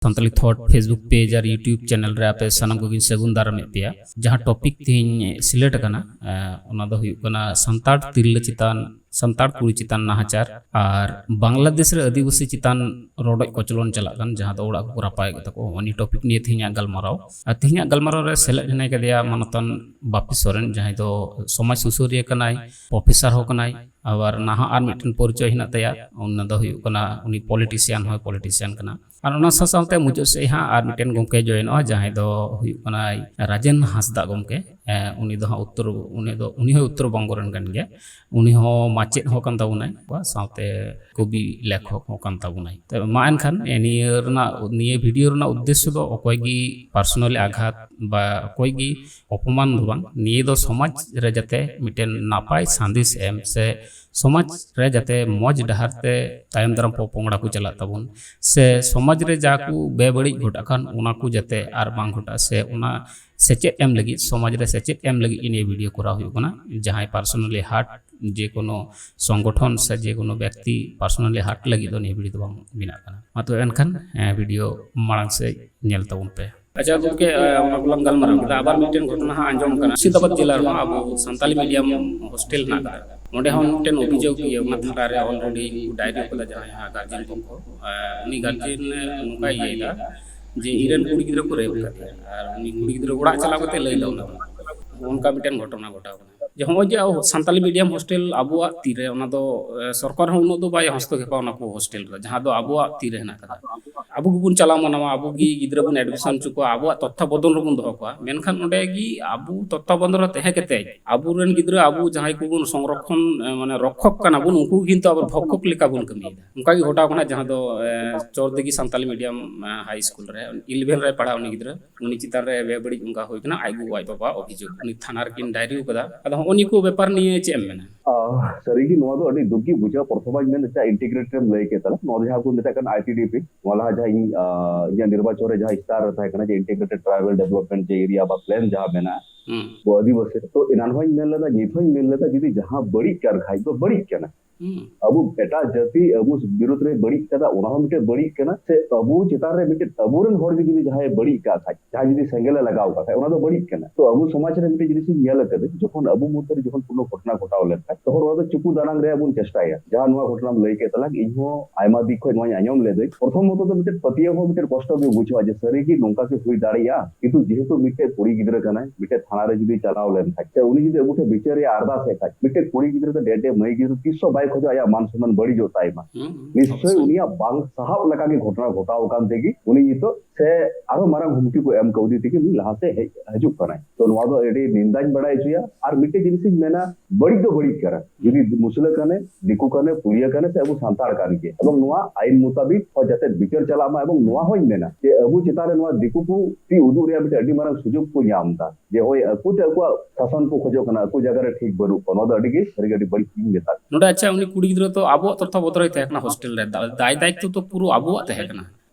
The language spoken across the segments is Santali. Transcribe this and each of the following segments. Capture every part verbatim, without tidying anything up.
ᱥᱟᱱᱛᱟᱞᱤ ᱛᱷᱚᱴ Facebook ᱯᱮᱡᱽ ᱟᱨ YouTube ᱪᱮᱱᱮᱞ ᱨᱮ ᱟᱯᱮ ᱥᱟᱱᱟᱢ ᱠᱚᱜᱮᱧ ᱥᱟᱹᱜᱩᱱ ᱫᱟᱨᱟᱢᱮᱫ ᱯᱮᱭᱟ᱾ ᱡᱟᱦᱟᱸ ᱴᱚᱯᱤᱠ ᱛᱮᱦᱮᱧ ᱥᱤᱞᱮᱠᱴ ᱟᱠᱟᱱᱟ, ᱮ, ᱚᱱᱟ ᱫᱚ ᱦᱩᱭᱩᱜ ᱠᱟᱱᱟ ᱥᱟᱱᱛᱟᱲ ᱛᱤᱨᱞᱟᱹ ᱪᱮᱛᱟᱱ, ᱥᱟᱱᱛᱟᱲ ᱠᱩᱲᱤ ᱪᱮᱛᱟᱱ ᱱᱟᱦᱟᱪᱟᱨ ᱟᱨ ᱵᱟᱝᱞᱟᱫᱮᱥ ᱨᱮ ᱟᱹᱫᱤᱵᱟᱹᱥᱤ ᱪᱮᱛᱟᱱ ᱨᱚᱰᱚᱡ ᱠᱚᱪᱞᱚᱱ ᱪᱟᱞᱟᱜ ᱠᱟᱱ, ᱡᱟᱦᱟᱸ ᱫᱚ ᱚᱲᱟᱜ ᱠᱚᱠᱚ ᱨᱟᱯᱟᱭᱮᱫ ᱛᱟᱠᱚ, ᱩᱱᱤ ᱴᱚᱯᱤᱠ ᱱᱤᱭᱮ ᱛᱮᱦᱮᱧᱟᱜ ᱜᱟᱞᱢᱟᱨᱟᱣ᱾ ᱟᱨ ᱛᱮᱦᱮᱧᱟᱜ ᱜᱟᱞᱢᱟᱨᱟᱣ ᱨᱮ ᱥᱮᱞᱮᱫ ᱦᱮᱱᱟᱭ ᱠᱟᱫᱮᱭᱟ ᱢᱟᱱᱚᱛᱟᱱ ᱵᱟᱯᱤ ᱥᱚᱨᱮᱱ, ᱡᱟᱦᱟᱸᱭ ᱫᱚ ᱥᱚᱢᱟᱡᱽ ᱥᱩᱥᱟᱹᱨᱤᱭᱟᱹ ᱠᱟᱱᱟᱭ, ᱯᱨᱚᱯᱷᱮᱥᱟᱨ ᱦᱚᱸ ᱠᱟᱱᱟᱭ᱾ ᱟᱵᱟᱨ ᱱᱟᱦᱟᱜ ᱟᱨ ᱢᱤᱫᱴᱮᱱ ᱯᱚᱨᱤᱪᱚᱭ ᱦᱮᱱᱟᱜ ᱛᱟᱭᱟ, ᱚᱱᱟ ᱫᱚ ᱦᱩᱭᱩᱜ ᱠᱟᱱᱟ ᱩᱱᱤ ᱯᱚᱞᱤᱴᱤᱥᱤᱭᱟᱱ ᱦᱚᱸᱭ ᱯᱚᱞᱤᱴᱤᱥᱤᱭᱟᱱ ᱠᱟᱱᱟ᱾ ᱟᱨ ᱚᱱᱟ ᱥᱟᱶ ᱥᱟᱶᱛᱮ ᱢᱩᱪᱟᱹᱫ ᱥᱮᱫ ᱦᱟᱸᱜ ᱟᱨ ᱢᱤᱫᱴᱮᱱ ᱜᱚᱢᱠᱮ ᱡᱚᱭᱮᱱᱚᱜᱼᱟ, ᱡᱟᱦᱟᱸᱭ ᱫᱚ ᱦᱩᱭᱩᱜ ᱠᱟᱱᱟᱭ ᱨᱟᱡᱮᱱ ᱦᱟᱸᱥᱫᱟ ᱜᱚᱢᱠᱮ᱾ ᱮ, ᱩᱱᱤ ᱫᱚ ᱦᱟᱸᱜ ᱩᱛᱛᱚᱨ, ᱩᱱᱤ ᱫᱚ, ᱩᱱᱤ ᱦᱚᱸ ᱩᱛᱛᱚᱨ ᱵᱚᱝᱜᱚ ᱨᱮᱱ ᱠᱟᱱ ᱜᱮᱭᱟ᱾ ᱩᱱᱤ ᱦᱚᱸ ᱢᱟᱪᱮᱫ ᱦᱚᱸ ᱠᱟᱱ ᱛᱟᱵᱚᱱᱟᱭ, ᱥᱟᱶᱛᱮ ᱠᱚᱵᱤ ᱞᱮᱠᱷᱚᱠ ᱦᱚᱸ ᱠᱟᱱ ᱛᱟᱵᱚᱱᱟᱭ᱾ ᱛᱚ ᱢᱟ ᱮᱱᱠᱷᱟᱱ, ᱮ, ᱱᱤᱭᱟᱹ ᱨᱮᱱᱟᱜ, ᱱᱤᱭᱟᱹ ᱵᱷᱤᱰᱤᱭᱳ ᱨᱮᱱᱟᱜ ᱩᱫᱽᱫᱮᱥᱥᱚ ᱫᱚ ᱚᱠᱚᱭ ᱜᱮ ᱯᱟᱨᱥᱚᱱᱟᱞᱤ ᱟᱜᱷᱟᱛ ᱵᱟ ᱚᱠᱚᱭ ᱜᱮ ᱚᱯᱚᱢᱟᱱ ᱫᱚ ᱵᱟᱝ, ᱱᱤᱭᱟᱹ ᱫᱚ ᱥᱚᱢᱟᱡᱽ ᱨᱮ ᱡᱟᱛᱮ ᱢᱤᱫᱴᱮᱱ ᱱᱟᱯᱟᱭ ᱥᱟᱸᱫᱮᱥ ᱮᱢ ᱥᱮ ᱥᱚᱢᱟᱡᱽ ᱨᱮ ᱡᱟᱛᱮ ᱢᱚᱡᱽ ᱰᱟᱦᱟᱨ ᱛᱮ ᱛᱟᱭᱚᱢ ᱫᱟᱨᱟᱢ ᱯᱚᱯᱚᱝᱲᱟ ᱠᱚ ᱪᱟᱞᱟᱜ ᱛᱟᱵᱚᱱ, ᱥᱮ ᱥᱚᱢᱟᱡᱽ ᱨᱮ ᱡᱟ ᱠᱚ ᱵᱮᱵᱟᱹᱲᱤᱡ ᱜᱷᱚᱴᱟᱜ ᱠᱟᱱ, ᱚᱱᱟ ᱠᱚ ᱡᱟᱛᱮ ᱟᱨ ᱵᱟᱝ ᱜᱷᱚᱴᱟᱜ, ᱥᱮ ᱚᱱᱟ ᱥᱮᱪᱮᱫ ᱮᱢ ᱞᱟᱹᱜᱤᱫ, ᱥᱚᱢᱟᱡᱽ ᱨᱮ ᱥᱮᱪᱮᱫ ᱮᱢ ᱞᱟᱹᱜᱤᱫ ᱜᱮ ᱱᱤᱭᱟᱹ ᱵᱷᱤᱰᱤᱭᱳ ᱠᱚᱨᱟᱣ ᱦᱩᱭᱩᱜ ᱠᱟᱱᱟ᱾ ᱡᱟᱦᱟᱸᱭ ᱯᱟᱨᱥᱚᱱᱟᱞᱤ ᱦᱟᱨᱴ, ᱡᱮ ᱠᱳᱱᱳ ᱥᱚᱝᱜᱚᱴᱷᱚᱱ ᱥᱮ ᱡᱮ ᱠᱳᱱᱳ ᱵᱮᱠᱛᱤ ᱯᱟᱨᱥᱚᱱᱟᱞᱤ ᱦᱟᱨᱴ ᱞᱟᱹᱜᱤᱫ ᱫᱚ ᱱᱤᱭᱟᱹ ᱵᱷᱤᱰᱤᱭᱳ ᱫᱚ ᱵᱟᱝ ᱵᱮᱱᱟᱜ ᱠᱟᱱᱟ᱾ ᱢᱟ ᱛᱚᱵᱮ ᱮᱱᱠᱷᱟᱱ, ᱮ, ᱵᱷᱤᱰᱤᱭᱳ ᱢᱟᱲᱟᱝ ᱥᱮᱫ ᱧᱮᱞ ᱛᱟᱵᱚᱱ ᱯᱮ᱾ ᱟᱪᱪᱷᱟ ᱜᱚᱢᱠᱮ, ᱮ, ᱚᱱᱟ ᱠᱚᱞᱟᱝ ᱜᱟᱞᱢᱟᱨᱟᱣ ᱠᱮᱫᱟ᱾ ᱟᱵᱟᱨ ᱢᱤᱫᱴᱮᱱ ᱜᱷᱚᱴᱚᱱᱟ ᱦᱟᱸᱜ ᱟᱸᱡᱚᱢ ᱠᱟᱱᱟ, ᱢᱩᱨᱥᱤᱫᱟᱵᱟᱫᱽ ᱡᱮᱞᱟ ᱨᱮᱦᱚᱸ ᱟᱵᱚ ᱥᱟᱱᱛᱟᱞᱤ ᱢᱤᱰᱤᱭᱟᱢ ᱦᱳᱥᱴᱮᱞ ᱦᱮᱱᱟᱜ ᱟᱠᱟᱫᱟ᱾ ᱚᱸᱰᱮ ᱦᱚᱸ ᱢᱤᱫᱴᱮᱱ ᱚᱵᱷᱤᱡᱳᱜᱽ ᱤᱭᱟᱹ ᱚᱱᱟ ᱛᱷᱟᱱᱟ ᱨᱮ ᱚᱞᱨᱮᱰᱤ ᱰᱟᱭᱨᱤ ᱠᱟᱫᱟ ᱡᱟᱦᱟᱸᱭ ᱦᱟᱸᱜ ᱜᱟᱨᱡᱮᱱ ᱯᱚᱠᱷᱚ᱾ ᱮ, ᱩᱱᱤ ᱜᱟᱨᱡᱮᱱ ᱱᱚᱝᱠᱟᱭ ᱤᱭᱟᱹᱭᱮᱫᱟ ᱡᱮ ᱤᱧᱨᱮᱱ ᱠᱩᱲᱤ ᱜᱤᱫᱽᱨᱟᱹ ᱠᱚ ᱨᱮᱯ ᱠᱟᱫᱮᱭᱟ, ᱟᱨ ᱩᱱᱤ ᱠᱩᱲᱤ ᱜᱤᱫᱽᱨᱟᱹ ᱚᱲᱟᱜ ᱪᱟᱞᱟᱣ ᱠᱟᱛᱮ ᱞᱟᱹᱭ ᱫᱟ ᱚᱱᱟ ᱫᱚ᱾ ᱱᱚᱝᱠᱟ ᱢᱤᱫᱴᱮᱱ ᱜᱷᱚᱴᱚᱱᱟ ᱜᱷᱚᱴᱟᱣ ᱠᱟᱱᱟ᱾ ᱡᱮ ᱱᱚᱜᱼᱚᱭ ᱡᱮ ᱟᱵᱚ ᱥᱟᱱᱛᱟᱞᱤ ᱢᱤᱰᱤᱭᱟᱢ ᱦᱳᱥᱴᱮᱞ ᱟᱵᱚᱣᱟᱜ ᱛᱤᱨᱮ, ᱚᱱᱟ ᱫᱚ, ᱮ, ᱥᱚᱨᱠᱟᱨ ᱦᱚᱸ ᱩᱱᱟᱹᱜ ᱫᱚ ᱵᱟᱭ ᱦᱚᱥᱛᱚᱠᱷᱮᱯᱟ ᱚᱱᱟ ᱠᱚ ᱦᱳᱥᱴᱮᱞ ᱨᱮ, ᱡᱟᱦᱟᱸ ᱫᱚ ᱟᱵᱚᱣᱟᱜ ᱛᱤᱨᱮ ᱦᱮᱱᱟᱜ ᱠᱟᱫᱟ᱾ ᱟᱵᱚ ᱜᱮᱵᱚᱱ ᱪᱟᱞᱟᱣ ᱢᱟᱱᱟᱣᱟ, ᱟᱵᱚ ᱜᱮ ᱜᱤᱫᱽᱨᱟᱹ ᱵᱚᱱ ᱮᱰᱢᱤᱥᱚᱱ ᱦᱚᱪᱚ ᱠᱚᱣᱟ, ᱟᱵᱚᱣᱟᱜ ᱛᱚᱛᱛᱷᱟᱵᱚᱫᱚᱱ ᱨᱮᱵᱚᱱ ᱫᱚᱦᱚ ᱠᱚᱣᱟ᱾ ᱢᱮᱱᱠᱷᱟᱱ ᱚᱸᱰᱮ ᱜᱮ ᱟᱵᱚ ᱛᱚᱛᱛᱷᱟᱵᱚᱫᱚᱱ ᱨᱮ ᱛᱟᱦᱮᱸ ᱠᱟᱛᱮ ᱟᱵᱚᱨᱮᱱ ᱜᱤᱫᱽᱨᱟᱹ, ᱟᱵᱚ ᱡᱟᱦᱟᱸᱭ ᱠᱚᱵᱚᱱ ᱥᱚᱝᱨᱚᱠᱷᱚᱱ, ᱮ, ᱢᱟᱱᱮ ᱨᱚᱠᱷᱚᱠ ᱠᱟᱱᱟ ᱵᱚᱱ, ᱩᱱᱠᱩ ᱠᱤᱱᱛᱩ ᱟᱵᱚ ᱵᱷᱚᱠᱠᱷᱚᱠ ᱞᱮᱠᱟ ᱵᱚᱱ ᱠᱟᱹᱢᱤᱭᱮᱫᱟ᱾ ᱚᱱᱠᱟ ᱜᱮ ᱜᱷᱚᱴᱟᱣ ᱠᱟᱱᱟ ᱡᱟᱦᱟᱸ ᱫᱚ, ᱮ, ᱪᱚᱨᱫᱤᱜᱷᱤ ᱥᱟᱱᱛᱟᱞᱤ ᱢᱤᱰᱤᱭᱟᱢ, ᱮ, ᱦᱟᱭ ᱥᱠᱩᱞ ᱨᱮ ᱤᱞᱮᱵᱷᱮᱱ ᱨᱮ ᱯᱟᱲᱦᱟᱜ ᱩᱱᱤ ᱜᱤᱫᱽᱨᱟᱹ, ᱩᱱᱤ ᱪᱮᱛᱟᱱ ᱨᱮ ᱵᱮᱵᱟᱹᱲᱤᱡ ᱚᱱᱠᱟ ᱦᱩᱭ ᱠᱟᱱᱟ᱾ ᱟᱡ ᱜᱚᱜᱚ ᱟᱡ ᱵᱟᱵᱟ ᱚᱵᱷᱤᱡᱳᱜᱽ, ᱩᱱᱤ ᱛᱷᱟᱱᱟ ᱨᱮᱠᱤᱱ ᱰᱟᱭᱨᱤ ᱟᱠᱟᱫᱟ᱾ ᱟᱫᱚ ᱦᱚᱸᱜᱼᱚ ᱱᱤᱭᱟᱹ ᱠᱚ ᱵᱮᱯᱟᱨ ᱱᱤᱭᱮ ᱪᱮᱫ ᱮᱢ ᱢᱮᱱᱟ? ᱟᱦ, ᱥᱟᱹᱨᱤᱜᱮ ᱱᱚᱣᱟ ᱫᱚ ᱟᱹᱰᱤ ᱫᱩᱠ ᱜᱮ ᱵᱩᱡᱷᱟᱹᱜᱼᱟ᱾ ᱯᱨᱚᱛᱷᱚᱢᱟᱧ ᱢᱮᱱ ᱞᱮᱫᱟ, ᱤᱱᱴᱤᱜᱨᱮᱴᱮᱰ ᱮᱢ ᱞᱟᱹᱭ ᱠᱮᱫ ᱛᱟᱞᱟᱝ, ᱱᱚᱣᱟ ᱫᱚ ᱡᱟᱦᱟᱸ ᱠᱚ ᱢᱮᱛᱟᱜ ᱠᱟᱱ ᱟᱭ ᱴᱤ ᱰᱤ ᱯᱤ, ᱱᱚᱣᱟ ᱞᱟᱦᱟ ᱡᱟᱦᱟᱸ ᱤᱧ, ᱟᱦ, ᱤᱧᱟᱹᱜ ᱱᱤᱨᱵᱟᱪᱚᱱ ᱨᱮ ᱡᱟᱦᱟᱸ ᱤᱥᱛᱟᱨ ᱨᱮ ᱛᱟᱦᱮᱸ ᱠᱟᱱᱟ ᱡᱮ ᱤᱱᱴᱤᱜᱨᱮᱴᱮᱰ ᱴᱨᱟᱭᱵᱟᱞ ᱰᱮᱵᱷᱞᱚᱯᱢᱮᱱᱴ ᱡᱮ ᱮᱨᱤᱭᱟ ᱵᱟ ᱯᱞᱮᱱ ᱡᱟᱦᱟᱸ ᱢᱮᱱᱟᱜᱼᱟ, ᱦᱩᱸ᱾ ᱟᱵᱚ ᱟᱹᱫᱤᱵᱟᱹᱥᱤ ᱨᱮ᱾ ᱛᱚ ᱮᱱᱟᱱ ᱦᱚᱸᱧ ᱢᱮᱱ ᱞᱮᱫᱟ, ᱱᱤᱛ ᱦᱚᱸᱧ ᱢᱮᱱ ᱞᱮᱫᱟ, ᱡᱩᱫᱤ ᱡᱟᱦᱟᱸ ᱵᱟᱹᱲᱤᱡ ᱠᱟᱱ ᱠᱷᱟᱡ ᱫᱚ ᱵᱟᱹᱲᱤᱡ ᱠᱟᱱᱟ᱾ ᱦᱩᱸ᱾ ᱟᱵᱚ ᱮᱴᱟᱜ ᱡᱟᱹᱛᱤ ᱟᱵᱚ ᱵᱤᱨᱩᱫᱷ ᱨᱮ ᱵᱟᱹᱲᱤᱡ ᱠᱟᱫᱟ, ᱚᱱᱟ ᱦᱚᱸ ᱢᱤᱫᱴᱮᱱ ᱵᱟᱹᱲᱤᱡ ᱠᱟᱱᱟ᱾ ᱥᱮ ᱟᱵᱚ ᱪᱮᱛᱟᱱ ᱨᱮ ᱢᱤᱫᱴᱮᱱ ᱟᱵᱚᱨᱮᱱ ᱦᱚᱲ ᱜᱮ ᱡᱩᱫᱤ ᱡᱟᱦᱟᱸᱭ ᱵᱟᱹᱲᱤᱡ ᱠᱟᱜ ᱠᱷᱟᱡ, ᱡᱟᱦᱟᱸᱭ ᱡᱩᱫᱤ ᱥᱮᱸᱜᱮᱞ ᱮ ᱞᱟᱜᱟᱣ ᱠᱟᱜ ᱠᱷᱟᱡ, ᱚᱱᱟ ᱫᱚ ᱵᱟᱹᱲᱤᱡ ᱠᱟᱱᱟ᱾ ᱛᱚ ᱟᱵᱚ ᱥᱚᱢᱟᱡᱽ ᱨᱮ ᱢᱤᱫᱴᱮᱱ ᱡᱤᱱᱤᱥ ᱤᱧ ᱧᱮᱞ ᱟᱠᱟᱫᱟᱹᱧ, ᱡᱚᱠᱷᱚᱱ ᱟᱵᱚ ᱢᱚᱫᱽᱫᱷᱮ ᱨᱮ ᱡᱚᱠᱷᱚᱱ ᱠᱳᱱᱳ ᱜᱷᱚᱴᱚᱱᱟ ᱜᱷᱚᱴᱟᱣ ᱞᱮᱱᱠᱷᱟᱡ, ᱛᱚᱠᱷᱚᱱ ᱚᱱᱟ ᱫᱚ ᱪᱩᱠᱩ ᱫᱟᱱᱟᱝ ᱨᱮᱭᱟᱜ ᱵᱚᱱ ᱪᱮᱥᱴᱟᱭᱟ᱾ ᱡᱟᱦᱟᱸ ᱱᱚᱣᱟ ᱜᱷᱚᱴᱚᱱᱟᱢ ᱞᱟᱹᱭ ᱠᱮᱫ ᱛᱟᱞᱟᱝ, ᱤᱧ ᱦᱚᱸ ᱟᱭᱢᱟ ᱫᱤᱠ ᱠᱷᱚᱱ ᱱᱚᱣᱟᱧ ᱟᱸᱡᱚᱢ ᱞᱮᱫᱟᱹᱧ᱾ ᱯᱨᱚᱛᱷᱚᱢᱚᱛᱚ ᱫᱚ ᱢᱤᱫᱴᱮᱱ ᱯᱟᱹᱛᱭᱟᱹᱣ ᱦᱚᱸ ᱢᱤᱫᱴᱮᱱ ᱠᱚᱥᱴᱚ ᱜᱮ ᱵᱩᱡᱷᱟᱹᱜᱼᱟ ᱡᱮ ᱥᱟᱹᱨᱤ ᱜᱮ ᱱᱚᱝᱠᱟ ᱜᱮ ᱦᱩᱭ ᱫᱟᱲᱮᱭᱟᱜᱼᱟ, ᱠᱤᱱᱛᱩ ᱡᱮᱦᱮᱛᱩ ᱢᱤᱫᱴᱮᱱ ᱠᱩᱲᱤ ᱜᱤᱫᱽᱨᱟᱹ ᱠᱟᱱᱟᱭ, ᱢᱤᱫᱴᱮᱡ ᱛᱷᱟᱱᱟ ᱨᱮ ᱡᱩᱫᱤ ᱪᱟᱞᱟᱣ ᱞᱮᱱ ᱠᱷᱟᱡ, ᱥᱮ ᱩᱱᱤ ᱡᱩᱫᱤ ᱟᱵᱚ ᱴᱷᱮᱱ ᱵᱤᱪᱟᱹᱨ ᱨᱮᱭᱟᱜ ᱟᱨᱫᱟᱥ ᱮ ᱠᱷᱟᱡ, ᱢᱤᱫᱴᱮᱡ ᱠᱩᱲᱤ ᱜᱤᱫᱽᱨᱟᱹ ᱫᱚ ᱰᱮ ᱰᱮ ᱢᱟᱹᱭ ᱜᱤᱫᱽᱨᱟᱹ ᱛᱤᱥ ᱦᱚᱸ ᱵᱟᱭ ᱠᱷᱚᱡᱚᱜᱼᱟ ᱟᱭᱟᱜ ᱢᱟᱱ ᱥᱚᱱᱢᱟᱱ ᱵᱟᱹᱲᱤᱡᱚᱜ ᱛᱟᱭ ᱢᱟ᱾ ᱦᱩᱸ, ᱦᱩᱸ, ᱱᱤᱥᱪᱚᱭ ᱚᱵᱚᱥᱥᱳᱭ᱾ ᱩᱱᱤᱭᱟᱜ ᱵᱟᱝ ᱥᱟᱦᱟᱣ ᱞᱮᱠᱟ ᱜᱮ ᱜᱷᱚᱴᱚᱱᱟ ᱜᱷᱚᱴᱟᱣ ᱟᱠᱟᱱ ᱛᱮᱜᱮ ᱩᱱᱤ ᱱᱤᱛᱚᱜ ᱥᱮ ᱟᱨᱦᱚᱸ ᱢᱟᱨᱟᱝ ᱦᱩᱢᱠᱤ ᱠᱚ ᱮᱢ ᱠᱟᱣᱫᱮ ᱛᱮᱜᱮ ᱩᱱᱤ ᱞᱟᱦᱟ ᱥᱮᱫ ᱦᱮᱡ ᱦᱤᱡᱩᱜ ᱠᱟᱱᱟᱭ᱾ ᱛᱚ ᱱᱚᱣᱟ ᱫᱚ ᱟᱹᱰᱤ ᱱᱤᱱᱫᱟᱧ ᱵᱟᱲᱟᱭ ᱦᱚᱪᱚᱭᱟ᱾ ᱟᱨ ᱢᱤᱫᱴᱮᱡ ᱡᱤᱱᱤᱥ ᱤᱧ ᱢᱮᱱᱟ, ᱵᱟᱹᱲᱤᱡ ᱫᱚ ᱵᱟᱹᱲᱤᱡ ᱠᱟᱱᱟ᱾ ᱡᱩᱫᱤ ᱢᱩᱥᱞᱟᱹ ᱠᱟᱱᱮ, ᱫᱤᱠᱩ ᱠᱟᱱᱮ, ᱯᱩᱲᱤᱭᱟᱹ ᱠᱟᱱᱮ, ᱥᱮ ᱟᱵᱚ ᱥᱟᱱᱛᱟᱲ ᱠᱟᱱ ᱜᱮ, ᱮᱵᱚᱝ ᱱᱚᱣᱟ ᱟᱭᱤᱱ ᱢᱩᱛᱟᱵᱤᱠ ᱦᱚᱸ ᱡᱟᱛᱮ ᱵᱤᱪᱟᱹᱨ ᱪᱟᱞᱟᱜ ᱢᱟ᱾ ᱮᱵᱚᱝ ᱱᱚᱣᱟ ᱦᱚᱸᱧ ᱢᱮᱱᱟ ᱡᱮ ᱟᱵᱚ ᱪᱮᱛᱟᱱ ᱨᱮ ᱱᱚᱣᱟ ᱫᱤᱠᱩ ᱠᱚ ᱛᱤ ᱩᱫᱩᱜ ᱨᱮᱭᱟᱜ ᱢᱤᱫᱴᱮᱱ ᱟᱹᱰᱤ ᱢᱟᱨᱟᱝ ᱥᱩᱡᱳᱜᱽ ᱠᱚ ᱧᱟᱢ ᱮᱫᱟ᱾ ᱡᱮ ᱦᱳᱭ, ᱟᱠᱚ ᱛᱮ ᱟᱠᱚᱣᱟᱜ ᱥᱟᱥᱚᱱ ᱠᱚ ᱠᱷᱚᱡᱚᱜ ᱠᱟᱱᱟ, ᱟᱠᱚ ᱡᱟᱭᱜᱟ ᱨᱮ ᱴᱷᱤᱠ ᱵᱟᱹᱱᱩᱜ ᱠᱚᱣᱟ᱾ ᱱᱚᱣᱟ ᱫᱚ ᱟᱹᱰᱤ ᱜᱮ, ᱥᱟᱹᱨᱤ ᱜᱮ ᱟᱹᱰᱤ ᱵᱟᱹᱲᱤᱡ ᱤᱧ ᱢᱮᱛᱟᱜ ᱠᱟᱱᱟ᱾ ᱱᱚᱰᱮ ᱟᱪᱪᱷᱟ, ᱩᱱᱤ ᱠᱩᱲᱤ ᱜᱤᱫᱽᱨᱟᱹ ᱛᱚ ᱟᱵᱚᱣᱟᱜ ᱛᱚᱨᱯᱷᱟ ᱵᱚᱫᱚᱞ ᱛᱟᱦᱮᱸ ᱠᱟᱱᱟ ᱦᱳᱥᱴᱮᱞ ᱨᱮ, ᱫᱟ-, ᱫᱟᱭ ᱫᱟᱭᱤᱛᱛᱚ ᱛᱚ ᱯᱩᱨᱟᱹ ᱟᱵᱚᱣᱟᱜ ᱛᱟᱦᱮᱸ ᱠᱟᱱᱟ᱾